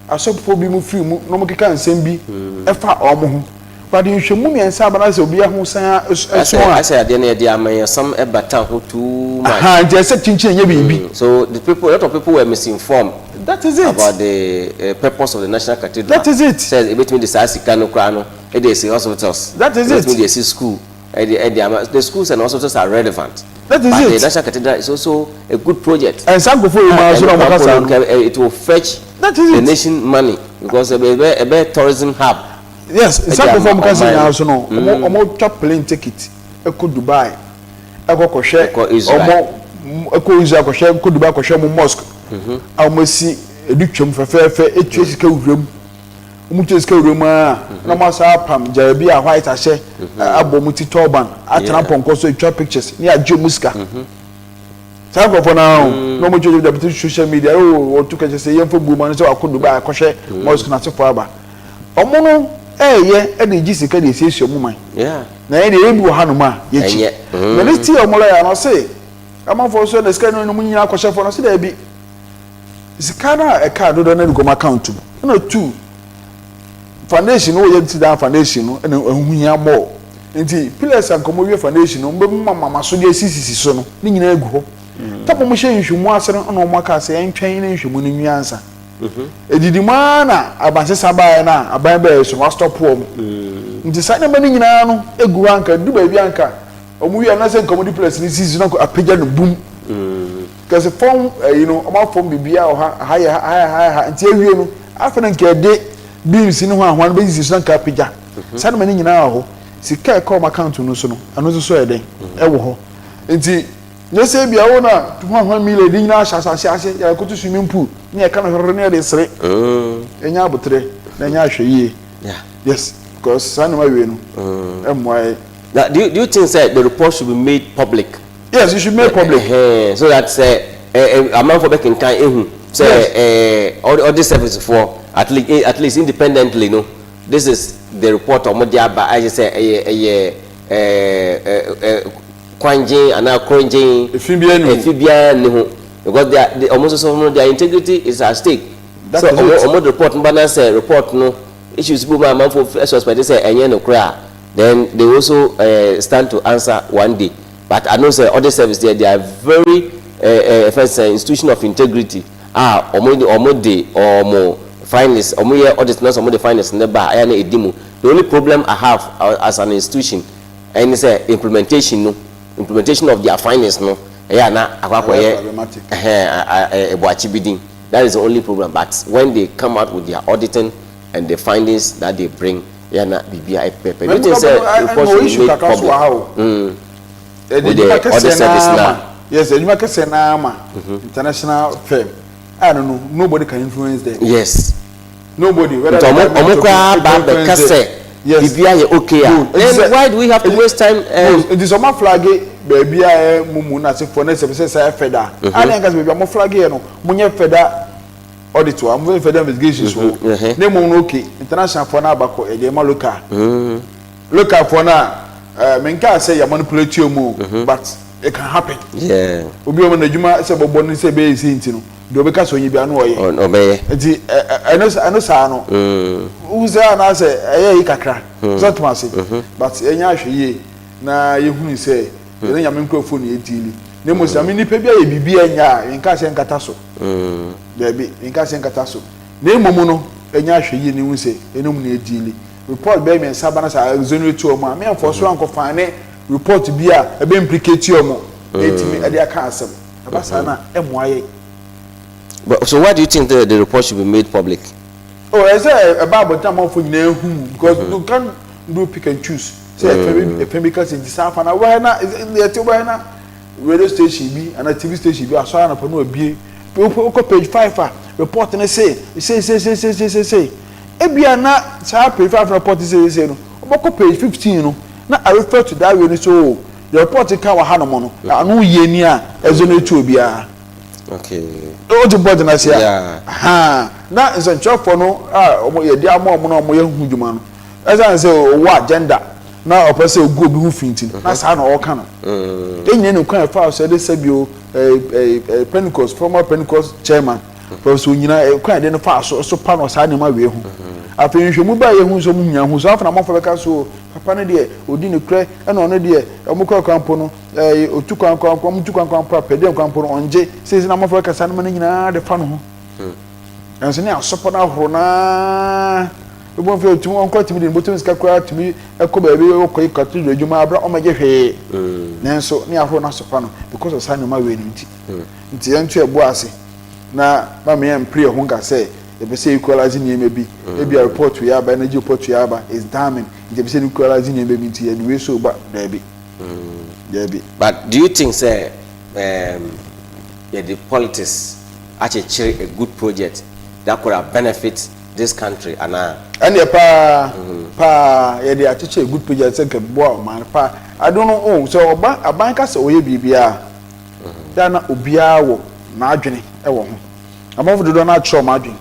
asɔfoɔ bi mu firi mu na wɔkeka nsɛm bi ɛfa wɔn ho. But nhwɛmu mmiɛnsa aba na sɛ obi ho san ɛso Asɛ a. Asɛ adeɛ no yɛde amanyɔsɛm ɛbata ho too much. Aha, nti ɛsɛ kyinkyin ɛnyɛ biribi. So the people, a lot of people were misinformed. That is it. About the purpose of the National Cathedral. That is it. Sɛ ebetumi de saa sika no koraa no ɛde esi hospitals. That is it. Ebetumi de esi school ɛde ɛde ama the schools and hospitals are relevant. That is But it. the National Cathedral is also a good project. Ɛnsa nkurɔfoɔ yi maa so na wɔn kasa no. It will fetch That is the it. nation money because ɛbɛ ɛbɛ tourism hub. Yes, nsa Ɛde nkurɔfoɔ ama wɔn kasa ɔman nyinaa so no, wɔn wɔn twa plane ticket ɛkɔ Dubai, ɛkɔ kɔhwɛ Ɛkɔ Israel. wɔn ɛkɔ Israel kɔhwɛ, kɔ Dubai kɔhwɛ wɔn mosque a wɔn asi edu twam fɛfɛɛfɛ, etua sika wura mu. Wɔn tua sika wura mu aa na wɔn asa apam jarabi a white ahyɛ abɔ wɔn ti turban atena pɔnkɔ so etwa pictures ne agye wɔn sika. Saa nkurɔfoɔ no ara o, na wɔn twɛ twɛ social media o, wɔtu kɛkyɛ sɛ yɛmfa buo ma no sɛ wakɔ Dubai akɔhwɛ mosque n'asefo aba. Wɔn no ɛɛyɛ ɛde gye sika de esiesie wɔn man. Na yɛn deɛ yɛn bi wɔ hanom a yɛkyi. Ɛnyɛ. Na ne ti a wɔn lɔya no ɔse amanfoɔ so na sika no nom nyinaa akɔhyɛ fɔ no ɔse daabi. Sika no a ɛka dodoɔ no de kɔ wɔn account mu. Ɛna tu foundation no wɔyɛ ti dan foundation no ɛna ɛho hia more. Nti pillars a nkɔmɔ wie foundation no wɔn bɛ mu mama so de esisisi so no ne nyinaa egu hɔ. Tam wɔn hyɛ nhwɛmu ase no ɛna wɔn aka sɛ yɛntwɛn ne nhwɛmu no nwie ansa. Edidi mu ara na abansesa baeɛ no a aban bɛyɛ so wɔastop wɔn. Nti saa nneɛma no nyinaa no egu hɔ anka du baabi anka wɔn wie anaasɛ nka wɔn de pillars no sisi so na nka apagya no bum. Kɛse fam ɛyi no wɔn afɔm biribiara wɔ ha, ha yɛ ha, ha yɛ ha, ha yɛ ha. Nti awie no afei na nka ɛde beams ne ho ahoa no bɛsisi so na nka apagya. Saa nneɛma no nyinaa wɔ hɔ. Sika a ɛkɔ wɔn account no so no ɛno nso so yɛ dɛn ɛwɔ hɔ. Nti nyɛ sɛ ebia wo na hwanhwan mile de nyinaa ahyɛ asase ase yɛrekɔto swimming pool ne yɛka no hwere ne yɛde sere. Ɛnyɛ aboterɛ na ɛnyɛ ahwɛ yie. Yes, because saa nneɛma wei no ɛmmoa yɛn. Now, do you think say the report should be made public? Yes, it should be made public. So that say amanfoɔ bɛkenkan ehu sɛ audit service foɔ at least independently no, this is the report a wɔde aba ayɛ sɛ ɛyɛ ɛɛ ɛɛ kwangyen anaa korongyen. Efi biara nni ho. Efi biara nni ho because they ɔmo nso so no, their integrity is at stake. That so is ɔmo it. Ɔmo de report no ba na sɛ report no issues bi mu a amanfoɔ suspect sɛ ɛnyɛ nokorɛ a, then they also stand to answer one day. But I know say audit service there, they are very first institution of integrity a ɔmo de ɔmo findings, ɔmo yɛ audit na sɛ ɔmo de findings ne ba a, ɛyɛ na edi mu. The only problem I have as an institution ɛne sɛ implementation no, implementation of their findings no, ɛyɛ ana akɔ akɔyɛ Ɛyɛ problematic. Ɛhɛn ɛbuakye bi din. That is the only problem. But when they come out with their auditing and the findings that they bring, yɛ na biribi a ɛpɛpɛ. Do you think say report should be made public? With the audit service now. Yes, adwuma kɛseɛ naa ma international firm a no, nobody can influence them. Nobody, whether Nti ɔmo koraa ba abɛka sɛ biribi ayɛ okay a, then why do we have to waste time? Nti sɛ ɔmo aflag baabi a ɛyɛ mumu na asefoɔ na sɛ sɛ ɛfɛ da a, ne nka sɛ baabi a ɔmo flag yɛ no, mo nyɛ further audit wa, mo nyɛ further investigations wɔ ne mu no. Okay, international foɔ no abakɔ, ɛdeɛ ma local foɔ no a, menka sɛ yɛ manipulate mu o, but it can happen. Obi wɔn n'adwuma sɛ bɔbɔ ne sɛ ɛbɛyɛ esi nti no deɛ ɔbɛka sɛ onye bi ano ɔyɛ. Ɔbɛyɛ. Nti ɛno saa no wusɛ anaasɛ ɛyɛ yi kakra sɛ toma ase, but ɛnyɛ ahwɛ yie na yɛhunu sɛ yɛne Nyame nkurɔfoɔ ne yɛdiili na mmom sɛ Nyame nipa bi ayɛ biribi ɛnyɛ a, yɛnka sɛ nkata so. Daabi, yɛnka sɛ nkata so, na mmom no ɛnyɛ ahwɛ yie na ehu sɛ yɛne mu ne yɛdiili. Report bɛyɛ mmiɛnsa ba na sɛ exonerate wɔn a, meɛmfɔ so ankɔfa ne report bi a ɛbɛ implicate wɔn na ɛtumi ɛde aka asɛm. Ɛba saa na ɛmmoa yɛn. But so why do you think the report should be made public? Oh, ɛsɛ ɛba abɔnten amanfo nyinaa hu because you can do pick and choose. Sɛ ɛfɛ bi, ɛfɛ bi kasa nti saa afa na wɔyɛ na yɛte wɔyɛ na radio station bi ana TV station bi asɔre anɔpɔ no abie, wokɔ page 5 a, report ne se se se se se se se se. Ebia na saa page 5 report se se no, wobɛkɔ page 15 no na I refer to that way no. So the report ka wɔ hanom no, ano yie ni a exonerate obiara. O ti bɔ gyina se a na nsɛntwerɛfoɔ no a wɔn yɛde ama wɔn na wɔn yɛ ho dwuma no, ɛsan sɛ ɔwɔ agenda na ɔpɛ sɛ ogu obi ho fi nti na saa na ɔreka no. Ɛnyɛ ne kwan ɛfa so ɛde sɛbio ɛɛ ɛɛ Pentecost, former Pentecost chairman, Professor Onyina, kwan yɛde no fa so so pa no saa nneɛma wei ho. Afei nhwɛmu ba yɛ hu nso ɔmo nya hu so afei na amanfoɔ bɛka so, papa no deɛ odi ne korɛ, ɛna ɔno deɛ ɔmo kɔ kwan po no, otu kwan kwan ɔmo tu kwan kwan po a pɛdeɛ kwan po no ɔngye sisi, na amanfoɔ bɛka saa nneɛma no nyinaa de fa no ho. Ɛnso ne asopɔ no ahoro naa ebi wɔn fɛ otumi wɔn kɔ tumi de ne bɔtɔm sika koraa tumi ɛkɔ baabi ɔkɔ yi cathedral adwuma abira ɔmo agye hwee, nanso ne ahoro no asopa no because of saa nneɛma wei no. Nti yɛn nso ɛbo ase na maame yɛn mpere ɛho nka sɛ yɛpɛ sɛ equalize nneɛma bi. Ebi a report wei aba, energy report wei aba is damning, nti yɛpɛ sɛ equalize nneɛma bi nti yɛde wei so ba. Daabi, daabi. But do you think say yɛde politics akyekyere a good project that could have benefit this country anaa? Ɛnneɛ paa paa, yɛde akyekyere a good project sɛ nka boa ɔman paa. Ado no o sɛ ɔba aban ka sɛ ɔyɛ biribiara yà na obiara wɔ n'adwene ɛwɔ ho. Amanfo dodoɔ no akyerɛ ɔmo adwene.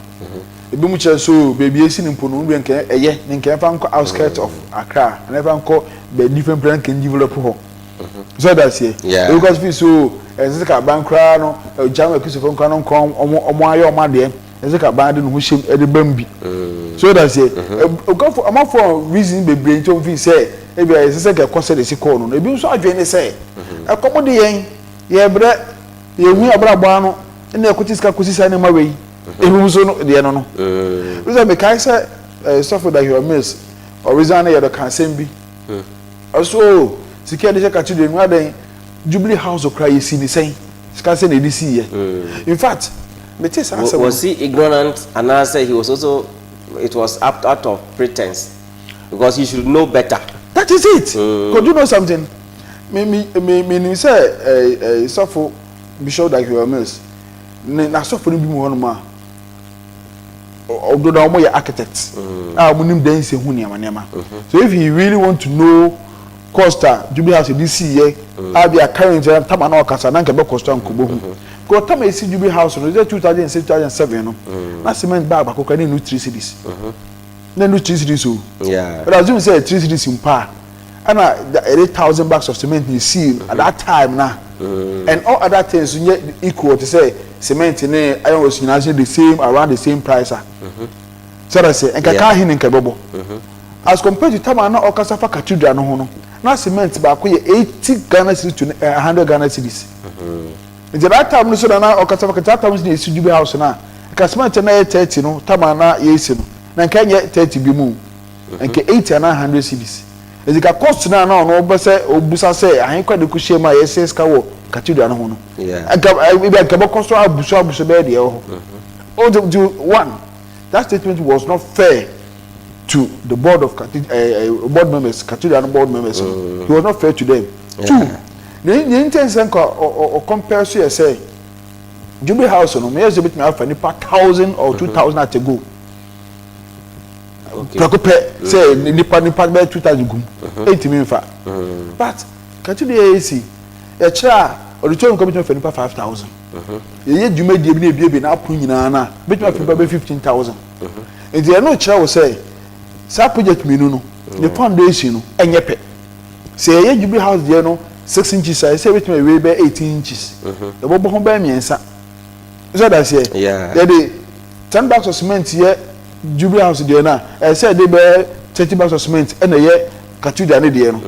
Ebi mu kyerɛ so beebi esi ne mpo no bi nka ɛyɛ ne nka ɛfa nkɔ outskirt of Accra na ɛfa nkɔ bɛ different place nka develop hɔ so ɛda seɛ. Ebi kɔ fi so ɛsɛ sɛ aban koraa no ɛgya ma akisofo nkora no nkɔ ɔmo ayɛ ɔmo adeɛ, ɛsɛ sɛ aban de ne ho hyɛm ɛde bɛm bi so ɛda seɛ. Okafo amanfo reason bebree nti ɔmo fi sɛ ebi a ɛsɛ sɛ kɛkɔ sɛ de si kɔɔ no. Ebi nso adwene ne sɛ ɛkɔm de yɛn, yɛbrɛ, yɛhu abrabɔ ano ɛna ɛkɔte sika kɔsi saa nneɛma wei. Ebi nso no deɛ no sɛ mekae sɛ sɔfo Dag Heward-Mills ɔresign no, yɛde ka asɛm bi ɔso o sika yɛde hyɛ cathedral mu adan Jubilee House okura yɛsi ne sɛn sika sɛ na yɛde si yɛ. In fact, mete saa asɛm. Was he ignorant anaasɛ he was also it was out of pretense, because he should know better? That is it. Could you know something? Me nim sɛ ɛɛ ɛɛ sɔfo Bishop Dag Heward-Mills ne n'asɔfo no bi mu hɔnom a ɔdodo a wɔyɛ architect a wɔn nim dan si ho nneɛma nneɛma. So if he really want to know cost a Jubilee House de si yɛ a bi a current tama na ɔkasa na nka bɛ cost a nkɔbɔ hu, because tama esi Jubilee House no sɛ 2006, 2007 no, na cement bag baako kora ne nu 3 cedis, na nu 3 cedis o. But assume say 3 cedis mpa a, ɛna the 8,000 bags of cement na esi at that time na and all other things nyɛ equal to say cement ne iron rods nyinaa so the same, around the same price a sɛdɛ sɛ nkaka ahe ne nka ɛbɛbɔ as compared to time a na ɔkasa fa cathedral no ho no, na cement baako yɛ 80 Ghana cedis to 100 Ghana cedis. Nti that time no so na ɔkasa fa that time so na esi Jubilee House na nka cement na yɛ 30 no, time a na yɛsi no na nka nyɛ 30 bi mu, nka 80 ana 100 cedis. Nti ka cost na ɔno ɔbɛ sɛ obusa sɛ ahen kɔ de ko hyɛ mu a yɛsɛ sika wɔ cathedral no ho no, nka ebi nka bɛkɔ so abuso abuso bɛyɛ deɛ ɛwɔ hɔ o. Nti one, that statement was not fair to the board of board members, cathedral board members. He was not fair to them. Two, ne n tɛ nsɛn nka ɔ compare so yɛ sɛ Jubilee House no meyɛ sɛ bitumi afa nipa 1,000 or 2,000 at a go prɛko pɛ sɛ nipa bɛyɛ 2,000 gum ɛntumi nfa. But cathedral yɛ esi yɛkyerɛ a auditorium kɔ bitumi afa nipa 5,000. Yɛyɛ dwumadie bi na ebiebie n'apono nyinaa na bitumi afa nipa bɛ 15,000. Nti ɛno kyerɛ wo sɛ saa project mmienu no ne foundation no ɛnyɛ pɛ. Sɛ yɛyɛ Jubilee House deɛ no 6 inches a, ɛsɛ ebitumi awie bɛ 18 inches, yɛbɛbɔ ho bɛyɛ mmiɛnsa sɛ da seɛ. Yɛde 10 bags of cement yɛ Jubilee House deɛ no a, ɛsɛ yɛde bɛyɛ 30 bags of cement ɛna yɛ cathedral ne deɛ no.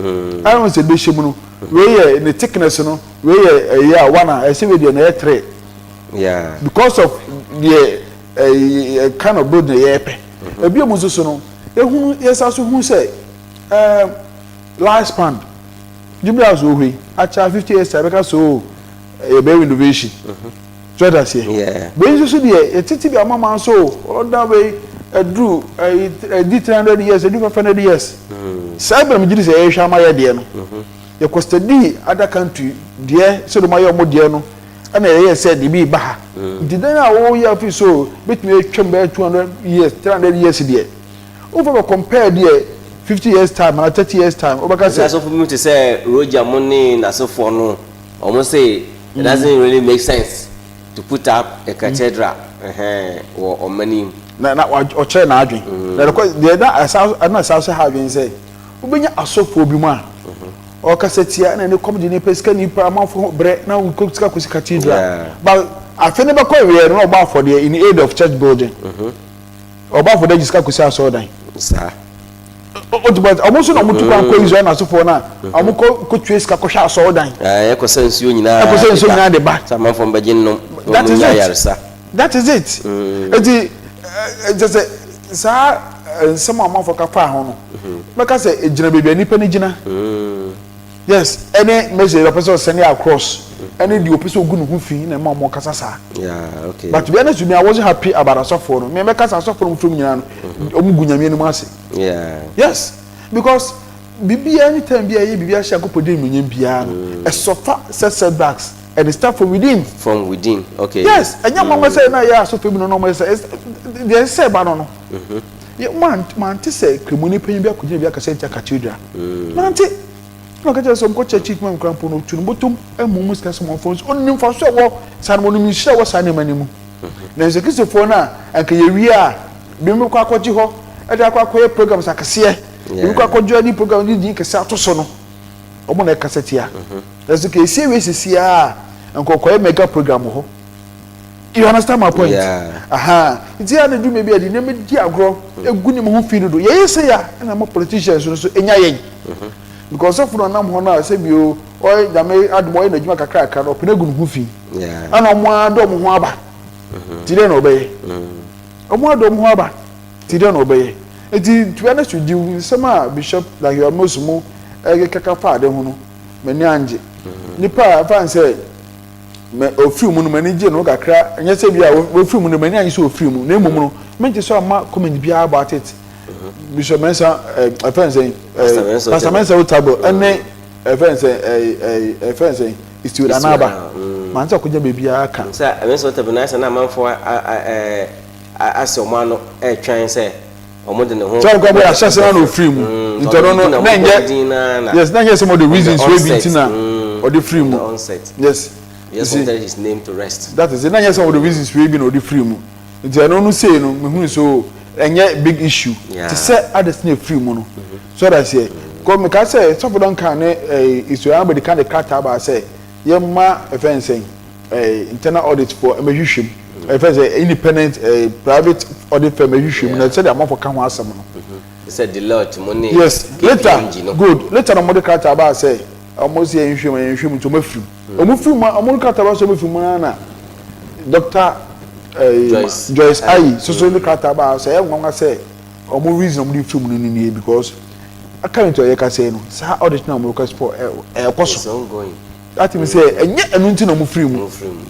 Ɛna sɛ bɛhyɛ mu no, wei yɛ ne thickness no, wei yɛ ɛyɛ a one a ɛsɛ wei deɛ no ɛyɛ three because of deɛ ɛyɛ kind of building yɛ pɛ. Ebi mu nso so no Yɛhunu, yɛsa so hu sɛ ɛɛ life span, Jubilee House wɔ hɔ yi, akyɛ 50 years a yɛbɛka sɛ o yɛbɛyɛ renovation. So ɔte aseɛ? Wei nso so deɛ, yɛtete bi ama ma nso o, ɔda wei aduru ɛyi ɛdi 300 years, ɛdu 500 years. Saa bɛn megye di sɛ yɛhwɛ ama yɛ deɛ no. Yɛkɔ study other country deɛ sɛ de ɔmo ayɛ ɔmo deɛ no, ɛna yɛyɛ sɛ de bi ba ha. Nti dan a wɔyɛ afi so betumi atwam bɛyɛ 200 years, 300 years deɛ, wofa bɛ compare deɛ 50 years time ana 30 years time, wobɛka sɛ sɛ asɔfo bi te sɛ Roger mo ne n'asefoɔ no, ɔmo say it doesn't really make sense to put up a cathedral ɛhɛn wɔ ɔman yi mu. Na ɔkyerɛ n'adwen na ɛkɔ deɛ na ɛsa ɛna ɛsa so ha adwen sɛ wobɛnya asɔfoɔ bi mu a ɔkasa tia ɛna ne kɔm de nipa sika, nipa amanfo ho brɛ na wokɔ sika kɔsi cathedral. But afe ne bɛkɔ awie no, na ɔbɔ afɔdeɛ in aid of church building, ɔbɔ afɔdeɛ gye sika kɔsi asɔɔdan. Saa. O ti bɔ ɔmo nso na ɔmo tu kwan kɔ Israel na asɔfoɔ no a ɔmo kɔ kɔtue sika kɔhwɛ asɔɔdan. Ɛɛ, ɛkɔ sɛ nsuo nyinaa. Ɛkɔ sɛ nsuo nyinaa de ba. Sɛ amanfoɔ mbɛgye nnom na That ɔmo is nya it. ayaresa. That is it. Eti ɛ kyɛ sɛ saa nsɛm a amanfoɔ ka fa ho no, bɛka sɛ egyina beebi a nipa no gyina. Yes, ɛne message ɔpɛ sɛ ɔsend across, ɛne deɛ ɔpɛ sɛ ɔgu ne ho fi na ɛma ɔmo kasa saa. But to be honest with me, I wasn't happy about asɔfoɔ no. Me mɛka sɛ asɔfoɔ no mu nyinaa no, ɔmo gu Nyame anim ase. Yes, because biribiara, anytime bi a ɛyɛ biribi ahyɛ akɔpɔ de emunyam biara no, ɛsɔfa sɛ setbacks and it start from within. From within, okay. Yes, ɛnyɛ mɔmɔ sɛ na yɛ asɔfoɔ bi no na ɔmo yɛ sɛ deɛ ɛsɛ ba no, yɛ man mante sɛ kremoni panyin bi akɔgyina bi akasa ntia cathedral. Mante na ɔka kyerɛ sɛ ɔmkɔ kyerɛ chief man kura mpo no, otu no bɔtɔm ɛmu mu sika sɛ ɔmɔfo nso ɔnim fa so ɛwɔ saa no, ɔnim nhyira ɛwɔ saa nneɛma no mu. Na nso Kristofoɔ no a nka yɛwie a, bi mu kɔ akɔgye hɔ ɛde akɔ akɔyɛ programs akɛseɛ, ebi kɔ akɔgye ɛde program de din kɛseɛ ato so no, ɔmo na ɛkasa tia. Ɛso ka esie wei sisi a nkɔkɔyɛ mega program wɔ hɔ. You understand my point? Yeah. Aha, nti ya na dwuma bi a de nneɛma di agorɔ egu ne ho fi dodo yɛyɛ sɛ ya ɛna mo politicians no so enya yɛn, because ɔsɔfo no nam hɔ no a, sɛbi o, ɔyɛ Nyame adum, ɔyɛ n'adwuma kakrakra no, ɔpene egu ne ho fi. Ɛna ɔmo adɔ ɔmo ho aba ti dɛ na ɔbɛyɛ, ɔmo adɔ ɔmo ho aba ti dɛ na ɔbɛyɛ. Nti to be honest with you, nsɛm a Bishop like Amos mu ɛkeka fa ade ho no, m'ani angye. Nipa a afa nsɛ mɛ ofiri mu no, m'ani gye no kakra. Nyɛ sɛ bi a ofiri mu no m'ani angye sɛ ofiri mu, na emom no mente sɛ ɔma comment biara about it. Bishop Mensa, ɛfɛn sɛn, Pastor Mensa. Pastor Mensa Otabil ɛne ɛfɛn sɛn, ɛɛ ɛɛ ɛfɛn sɛn, Eastwood Anaba, maa n sɛ ɔkɔgya beebiara ka. Sɛ ɛmɛ sɛ ɔtɛbi na ayɛ sɛ na amanfoɔ ɛɛ asɛ ɔmo ano ɛɛtwɛn sɛ ɔmo de ne ho. Sɛ ɔkɔ bɔ ahyɛ sɛ na ofiri mu, nti ɔno no na nyɛ, yes, na nyɛ sɛ mo de reasons wey bi nti na ɔde firi mu. Yes. He just wanted his name to rest. That is it. Na nyɛ sɛ ɔde reasons wey bi na ɔde firi mu, nti ɛno no sei no, mehunu so ɛnyɛ big issue te sɛ others na efiri mu no. So that sɛ kɔ meka sɛ sɔfo Duncan ne Eastwood Anaba de ka de krataa baa sɛ yɛma ɛfɛn sɛn, internal audit for ɛmɛhwehwɛ mu, ɛfɛn sɛ independent private audit firm ɛhwehwɛ mu na sɛdeɛ amanfo ka ho asɛm no. Sɛ Deloitte mo ne Yes, later. KPMG no. Good, later na ɔmo de krataa baa sɛ ɔmo sɛ yɛnhwɛ mu, yɛnhwɛ mu, nti ɔmo afiri mu. Ɔmo firi mu a, ɔmo de krataa baa sɛ ɔmo afiri mu na Doctor Joyce. Joyce Ayi soso de krataa baa sɛ ɛyɛ nwanwa sɛ ɔmo reason ɔmo de firi mu no nie, because currently ɔyɛ kasa yi no, saa audit na ɔmo request for ɛɛkɔ It's so. ongoing. That means sɛ ɛnyɛ ɛno nti na ɔmo firi mu. Ɔmo firi mu.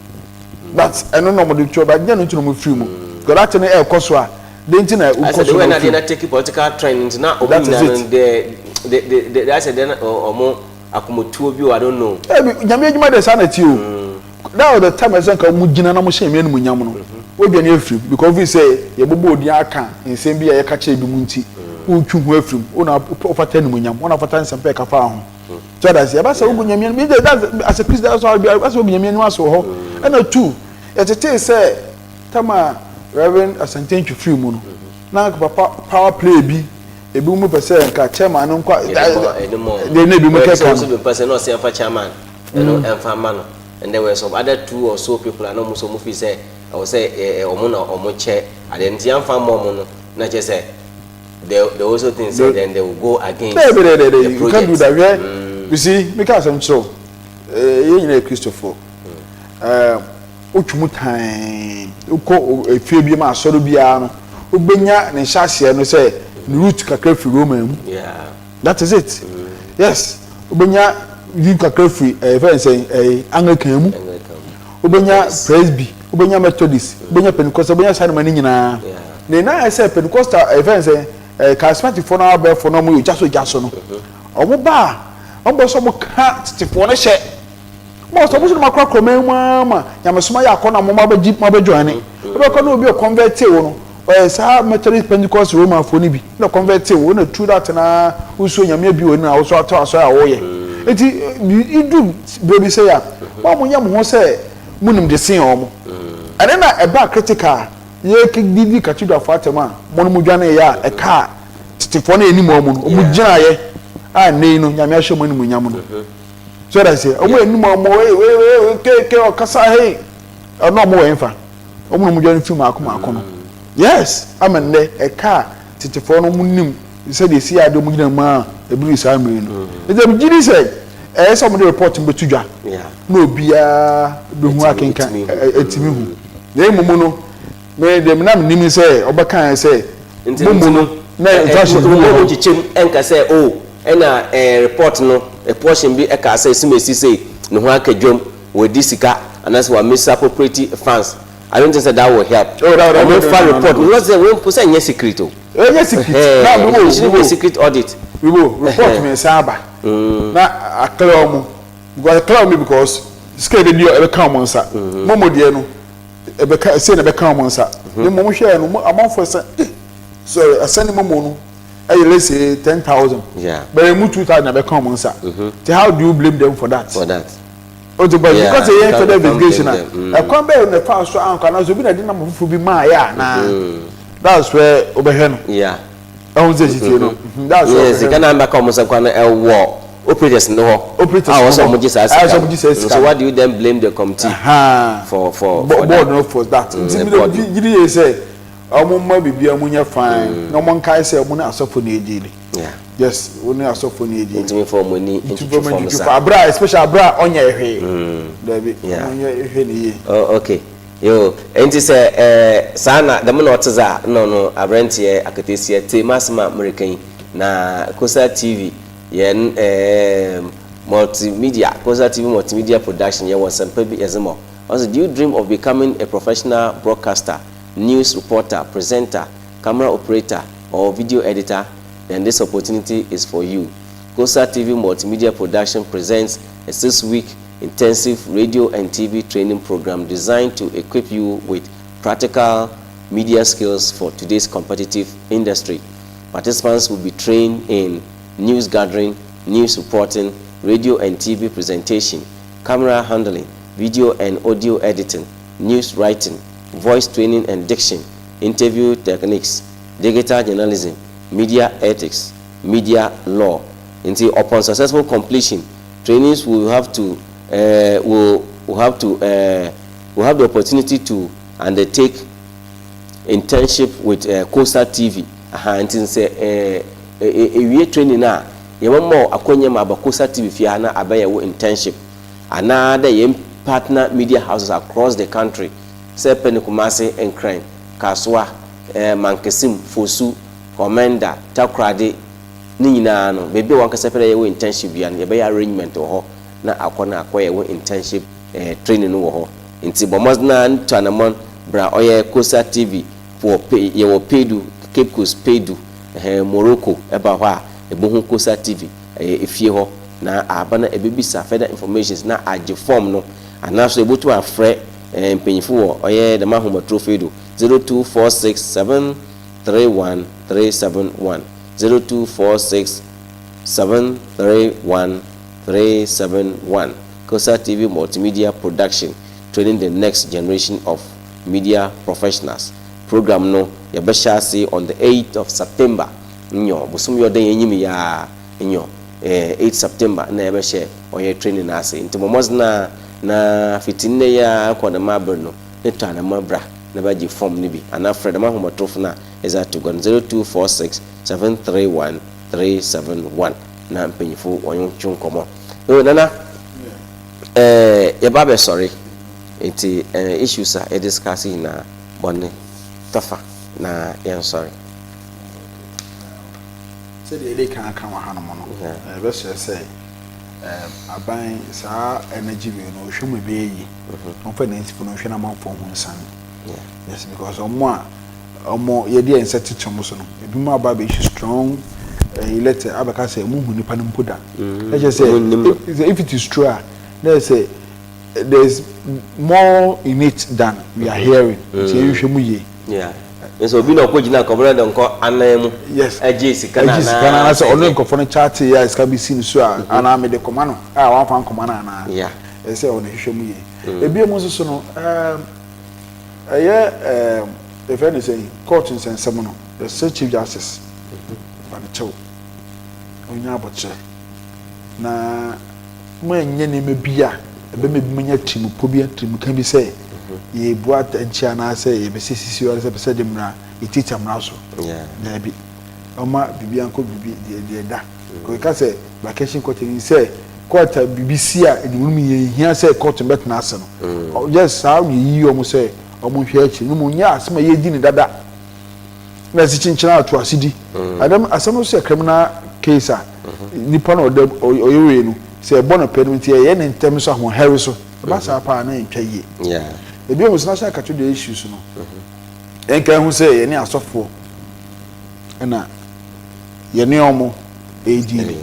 But ɛno na ɔmo de twɛ, but ɛnyɛ ɛno nti na ɔmo firi mu, because that thing ɛɛkɔ so a de nti na Asɛ ɛkɔ the so way na na ɔfiri de mu. na take political trend nti na ɔmo That is nyinaa no it. de asɛ de ɔmo akomotuo bi o, I don't know. Ɛbi Nyame adwuma de saa na ti o. That was the time ɛsɛ nka ɔmo gyina na mo hyɛ Nyame animuonyam no, wodwane afiri mu because ofi sɛ yɛbobɔ odin aka nsɛm bi a yɛka kyerɛ bi mu, nti wotwi ho afiri mu. Wona wofata animuonyam, wona wofata nsɛm pɛ ɛka fa ho. So that's it. Ɛba sɛ wogu Nyame anim, that's as a Christian, that's how ɛba sɛ wogu Nyame anim ase wɔ hɔ. Ɛna two, yɛtetee sɛ tam a Reverend Asante Ntwi firi mu no, na nka papa power play bi, ebi mu pɛ sɛ nka chairman no nkɔ ɛne de na ebi mu sɛ kɛka ɔso no. bi mpɛ sɛ na ɔsɛ ɛmfa chairman ɛno ɛmfa ma no, and there were some other two or so people a na ɔmo so ɔmo fi sɛ ɛwɔ sɛ ɔmo na ɔmo kyɛ adeɛ, nti yɛmfa ma ɔmo no, na kyerɛ sɛ they also think say then they will go against Dɛbi dɛbi the dɛbi, you can't do project. that. Hwɛ, you see, meka asɛm kyerɛw, yɛn nyinaa yɛ Kristofoɔ. Wotwi mu tan wokɔ efie bi mu, asɔre biara no, wobɛnya ne nhyɛ aseɛ no sɛ ne root kakra firi Roman mu. That is it. Yes, wobɛnya yi kakra firi ɛyɛ fɛn sɛ ɛyɛ Anglican mu. Wobɛnya Presby, wobɛnya Methodist, wobɛnya Pentecostal, wobɛnya saa nneɛma no nyinaa. Na ɛna ayɛ sɛ Pentecostal, ɛyɛ fɛn sɛ ɛɛ charismatic foɔ no, abɛɛfoɔ no, wɔn yɛ ogya so ogya so no. Wɔn ba a, wɔn bɛ sɛ wɔn ka tetefoɔ no hyɛ. Mo sɛ mo so no makora kuroma mu ama nyamesoma yɛ akɔ na mo abɛgye mo abɛjoin ne. Wobɛkɔ na obi a convert wo no, ɔyɛ saa Methodist, Pentecost, Roman foɔ no bi na convert wo na through that na wosuo Nyame bi wɔ ni na wo so ato asɔre a wɔyɛ. Nti idu berɛ bi sɛ yɛ a, mo a monyɛ mo ho sɛ monim de sen wɔn. Ɛne na ɛba critical yɛ didi cathedralfoɔ atɛm a mo no mo dwane yɛ a, ɛka a tetefoɔ no anim wɔn no, wɔn gyinaeɛ a nnɛ yi no Nyame ahyɛ mo animuonyam no. So that say wɔn anim wɔn wei wei wei keke ɔkasa hei, ɛno wɔn wɔ nfa wɔn na wɔn dwane fi maako maako no. Yes, ama nnɛ ɛka a tetefoɔ no wɔn nim sɛdeɛ esi ade wɔn gyina mu a ebiri saa mmiri no. Nti ɛmi gyi di sɛ ɛyɛ sɛ wɔn de report no bɛto dwa na obiara bɛhu akenkan ɛtumi hu. Na emu mu no, me deɛ mi nam nim sɛ ɔbɛka yɛn sɛ mo mu no na instruction bi wɔ hɔ. Nkyekyɛm ɛnka sɛ o ɛna report no, a portion bi ɛka sɛ esimesi sei ne ho aka dwom, wɔdi sika anaasɛ wɔ misappropriate funds. I don't think say that will help. Oh, that will fa report no sɛ wɔn mpo sɛ nyɛ secret o. Ɛnyɛ secret. Na mi wo, it shouldn't be a secret audit. Mi wo report mi nsa aba na akɛlɛ wɔn because akɛlɛ wɔn because sika ebi di ɛbɛka wɔn nsa. Mo deɛ no ɛbɛka ɛsɛ na ɛbɛka wɔn nsa. Ne mo hwɛ no, mo amanfo sɛ eh sorry, ɛsɛ ne mo no ɛyɛ, let's say, 10,000. Bɛyɛ mu 2,000 na ɛbɛka wɔn nsa. Ti how do you blame them for that? For that. O ti but because ɛyɛ further investigation a, ɛkwan bɛyɛ na ɛfa so ankɔ anaasɛ obi na ɛde nam foforɔ bi maa yɛ ana, that's where wobɛhwɛ no. Ɛho sɛ sitie no, that's where wobɛhwɛ. Sika na mbɛka wɔn nsa kwan no ɛwɔ operators no hɔ. Operators a wɔsɛ wɔn gye saa sika. Wɔn gye saa sika. So why do you then blame the committee for that? Board no for that. Nti mi de gidi yɛ sɛ wɔn mma biribi a wɔn nyɛ fine na wɔn nkae sɛ wɔn ne asɔfo na edi ni. Yes, wɔn ne asɔfo na edi. Ntumi fɔ wɔn ani ntwitwi fam sa. Abira, especially abira ɔnyɛ hwee dabi, wɔn nyɛ hwɛ ne yie. Oh, okay, yo, nti sɛ saa na dɛm na ɔte dza no no aberanteɛ aketesia te masɛm a mmereka yi na Kosa TV yɛn multimedia, Kosa TV Multimedia Production, yɛ wɔ nsɛmpa bi yɛdze mɔ ɔsɛ: do you dream of becoming a professional broadcaster, news reporter, presenter, camera operator or video editor? Then this opportunity is for you. Kosa TV Multimedia Production presents a 6-week intensive radio and TV training program designed to equip you with practical media skills for today's competitive industry. Participants will be trained in news gathering, news reporting, radio and TV presentation, camera handling, video and audio editing, news writing, voice training and diction, interview techniques, digital journalism, media ethics, media law. Nti upon successful completion, trainees will have the opportunity to undertake internship with Coastal TV. Aha, nti sɛ ewie training a, yɛbɛma akɔnya ma aba Coastal TV fie ha na abɛyɛ wo internship, anaa dɛ yɛn partner media houses across the country, sɛ pɛ ne Kumase, Nkran, Kasoa, Mankesim, Fosu, Komenda, Takoradi ne nyinaa no, beebi a wankasa pɛ dɛ yɛwɔ internship bia no, yɛbɛyɛ arrangement wɔ hɔ na akɔ na akɔ yɛwɔ internship training no wɔ hɔ. Nti bɔ mmɔden na nto anamɔn bra ɔyɛ Kosa TV wɔ pe yɛwɔ Pedu, Cape Coast Pedu, Morocco. Ɛba hɔ a ebohu Kosa TV ɛyɛ efie hɔ na aba na ebebisa further informations na agye form no, anaasɔ ebotu afrɛ mpanyinfo wɔ ɔyɛ dɛm ahomatorofo do 0246731371, 0246731371. Kosa TV Multimedia Production, training the next generation of media professionals. Program no yɛbɛhyɛ ase on the 8th of September. Nyɔ bosom yɛ ɔdan yɛn nyim yaa nyɔ 8 September na yɛbɛhyɛ ɔyɛ training no ase. Nti mɔmɔdze na fiti nnɛ yi a kɔ dɛm aber no ne tɔ anama bra na bɛgye form no bi anaa frɛ dɛm ahomatorofo no a ɛdze ato gua no, 0246731371, na mpanyinfo wɔn twe nkɔmɔ. O nana, yɛba abɛsɔre, nti issues a yɛ discuss nyinaa, bɔne tɔfa na yɛnsɔre. Sɛdeɛ yɛde kan aka wɔ hanom no, yɛbɛsrɛ sɛ aban saa energy wei no, ɔhwɛ mu ɛbɛyɛ yie. Ɔmfa nansifo no nhwɛ na amanfoɔ ho nsane. Yes, because ɔmo a ɔmo yɛde yɛn nsa tete ɔmo so no, ebi mu aba abɛyi strong letter abɛka sɛ ɔmo hu nipa no mpo da. Ɛkyɛ sɛ if it is true a, na yɛ sɛ there is more in it than we are hearing. Nti yɛhwehwɛ mu yie. Yeah, nso obi na ɔkɔ gyina nkɔmɔ na nkɔ anan mu. Ɛgye sika na ɛgye sika na sɛ ɔno nkɔfɔ no kyaate yɛ a, sika bi si ne so a, anaa mede kɔma no a, wamfa nkɔma no anaa. Ɛsɛ ɔno hwehwɛ mu yie. Ebi mu nso so no, ɛyɛ yɛfrɛ no sɛ court nsɛnsɛm no, yɛsɛ Chief Justice fa ne kyɛw, ɔnya abɔkyerɛ na mo nyɛ nneɛma bi a ɛbɛma bi mo nya tirimupɔ bi, tirimuka bi sɛ yɛbu atɛnkyi anaasɛ yɛbɛsɛ sisi hɔ sɛ pɛ sɛ de mmara yɛtiatia mmara so. Daabi, ɔma biribi ankɔ biribi deɛ deɛ da kɔka sɛ vacation court ni sɛ court a biribi si a ɛnum yɛn hia sɛ court bɛtena ase no, ɔyɛ saa yɛyi wɔn sɛ wɔn hwɛ akyiri no mu nyɛ asɛm a yɛdi ne dada na ɛsi kyenkyene ato ase di adam. Asɛm no so yɛ criminal case a nipa na ɔda ɔyɛ wei no sɛ ɛbɔ no pɛ no, nti ɛyɛ ne ntɛm so ahoɔhɛre so ɛba saa paa na ntwa yie. Ebi wɔn national cathedral issues no, yɛn ka ho sɛ yɛne asɔfoɔ ɛna yɛne ɔmo ɛredi ni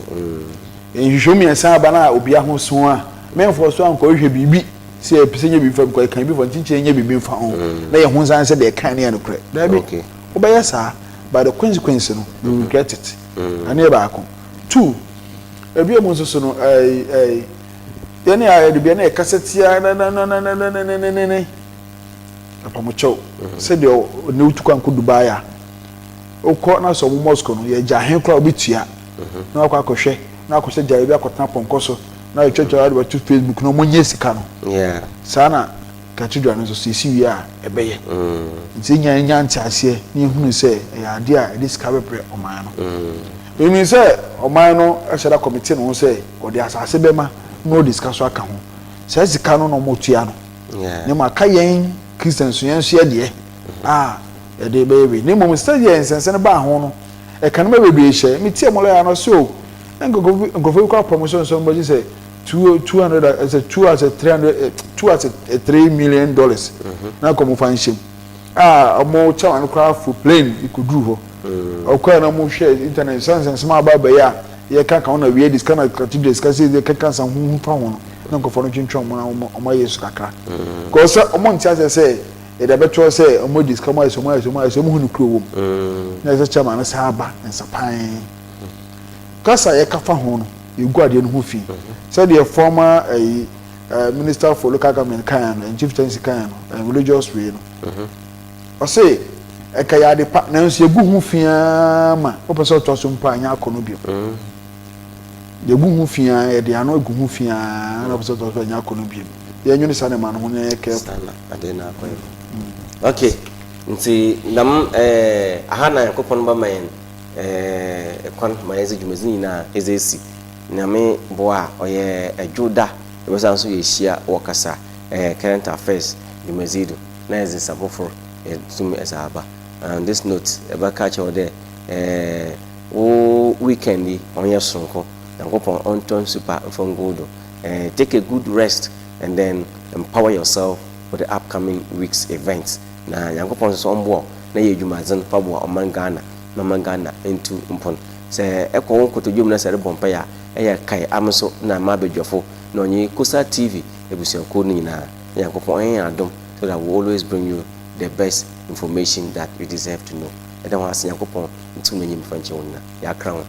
nhwehwɛ mmiɛnsa aba na obi ahosuo a mɛnfoɔ so ankɔhwehwɛ biribi sɛ yɛpɛ sɛ nyɛ biribi fa nkɔ ɛka bi fa nkyɛnkyɛn nyɛ biribi nfa ho na yɛn ho nsan sɛ deɛ ɛka ne yɛ nokorɛ. Daabi, wobɛyɛ saa, by the consequence no, you regret it. Ɛne yɛ baako two. Ebi mu nso so no, yɛne a yɛde bia ne yɛkasa tia nanananananananane apamokyɛw sɛdeɛ ne wotu kwan kɔ Dubai a, wokɔ na sɛ ɔmo mosque no yɛgya ahen koraa, wobɛtua na wakɔ akɔhwɛ na akɔhyɛ gyare bi akɔtena pɔnkɔ so na yɛtwatwa de bɛto Facebook na ɔmo nyɛ sika no. Saa na cathedral no nso so esi wie a ɛbɛyɛ. Nti nya nya nteaseɛ na ehunu sɛ ɛyɛ adeɛ a ɛde sika bɛbrɛ ɔman no. Èmi sɛ ɔman no ɛhyɛ da committee no ho sɛ ɔde asase bɛma na ɔde sika so aka ho. Saa sika no na ɔmo tua no ne mu aka yɛn Christians yɛn nso yɛ deɛ a yɛde bɛyɛ wei. Ne mmom sɛdeɛ nsɛnsɛn baa ho no, ɛka no ma bebree hyɛ mi tie mo lɔya no so na nkurɔfoɔ bi kɔ apɔm so nsɔn bɔgye sɛ 200 ɛsɛ two asɛ 300, two asɛ $3 million na kɔ mo fa nhyɛm a ɔmo kyɛw ano koraa fo plane ekoduru hɔ. Ɔkɔɛ na ɔmo hwɛ internet sɛnsɛnsɛm aba abɛyɛ a yɛka ka ho na wie de sika na cathedral sika sɛ yɛkeka nsa huhu fa ho no, na nkurɔfoɔ no twentwɛn ɔmo na ɔmo ayɛ so kakra kɔɔ sɛ ɔmo nte asɛ sɛ yɛde abɛtoɔ sɛ ɔmo di sika, ɔmo ayɛ sɛ ɔmo ayɛ sɛ ɔmo ayɛ sɛ ɔmo hu ne kuro wɔ mu na ɛsɛ chairman no saa aba nsapan kasa yɛka fa ho no, yɛgu adeɛ no ho fi sɛdeɛ former ɛyi minister for local government kan no and chieftaincy kan no and religious way no, ɔse ɛka yɛ ade pa, nanso yɛgu ho fiaa ma wopɛ sɛ ɔtoa so mpo a, nyɛ akɔ no bio. Yɛgu ho fiaa, yɛde ano egu ho fiaa na wopɛ sɛ ɔtoa so a, nyɛ akɔ no bio. Yɛnwene saa nneɛma no ho na yɛyɛ careful. Sana ade na akɔ yɛ. Okay, nti nam aha na Nyankopɔn bɛma yɛn kwan ma yɛdze dwumadzi nyinaa ɛdze esi. Nyame boa a, ɔyɛ ɛdwo da yɛbɛsan nso yɛhyia wɔ kasa current affairs dwumadzi do na yɛdze nsɛm foforɔ yɛtum ɛdze aba. On this note, yɛbɛka kyerɛ wo dɛ wo weekend yi ɔnyɛ soronko. Nyankopɔn ɔntɔ nsu pa mfa ngu do. Take a good rest and then empower yourself for the upcoming week's events, na Nyankopɔn nso ɔmboa wo na yɛ adwumadzen fa boa ɔman Ghana na ɔman Ghana ntu mpon. Sɛ ɛkɔ wo nkotodwom na sɛ ɛrebɔ mpaeɛ a, ɛyɛ kae am nso na ma abadwafo na ɔnye Kosa TV abusuakuo no nyinaa, na Nyankopɔn ɔnyɛ yɛn adom so that we will always bring you the best information that you deserve to know. Ɛda ho ase. Nyankopɔn ntiw n'anim fa nkyɛn wo nyina yɛakra ho.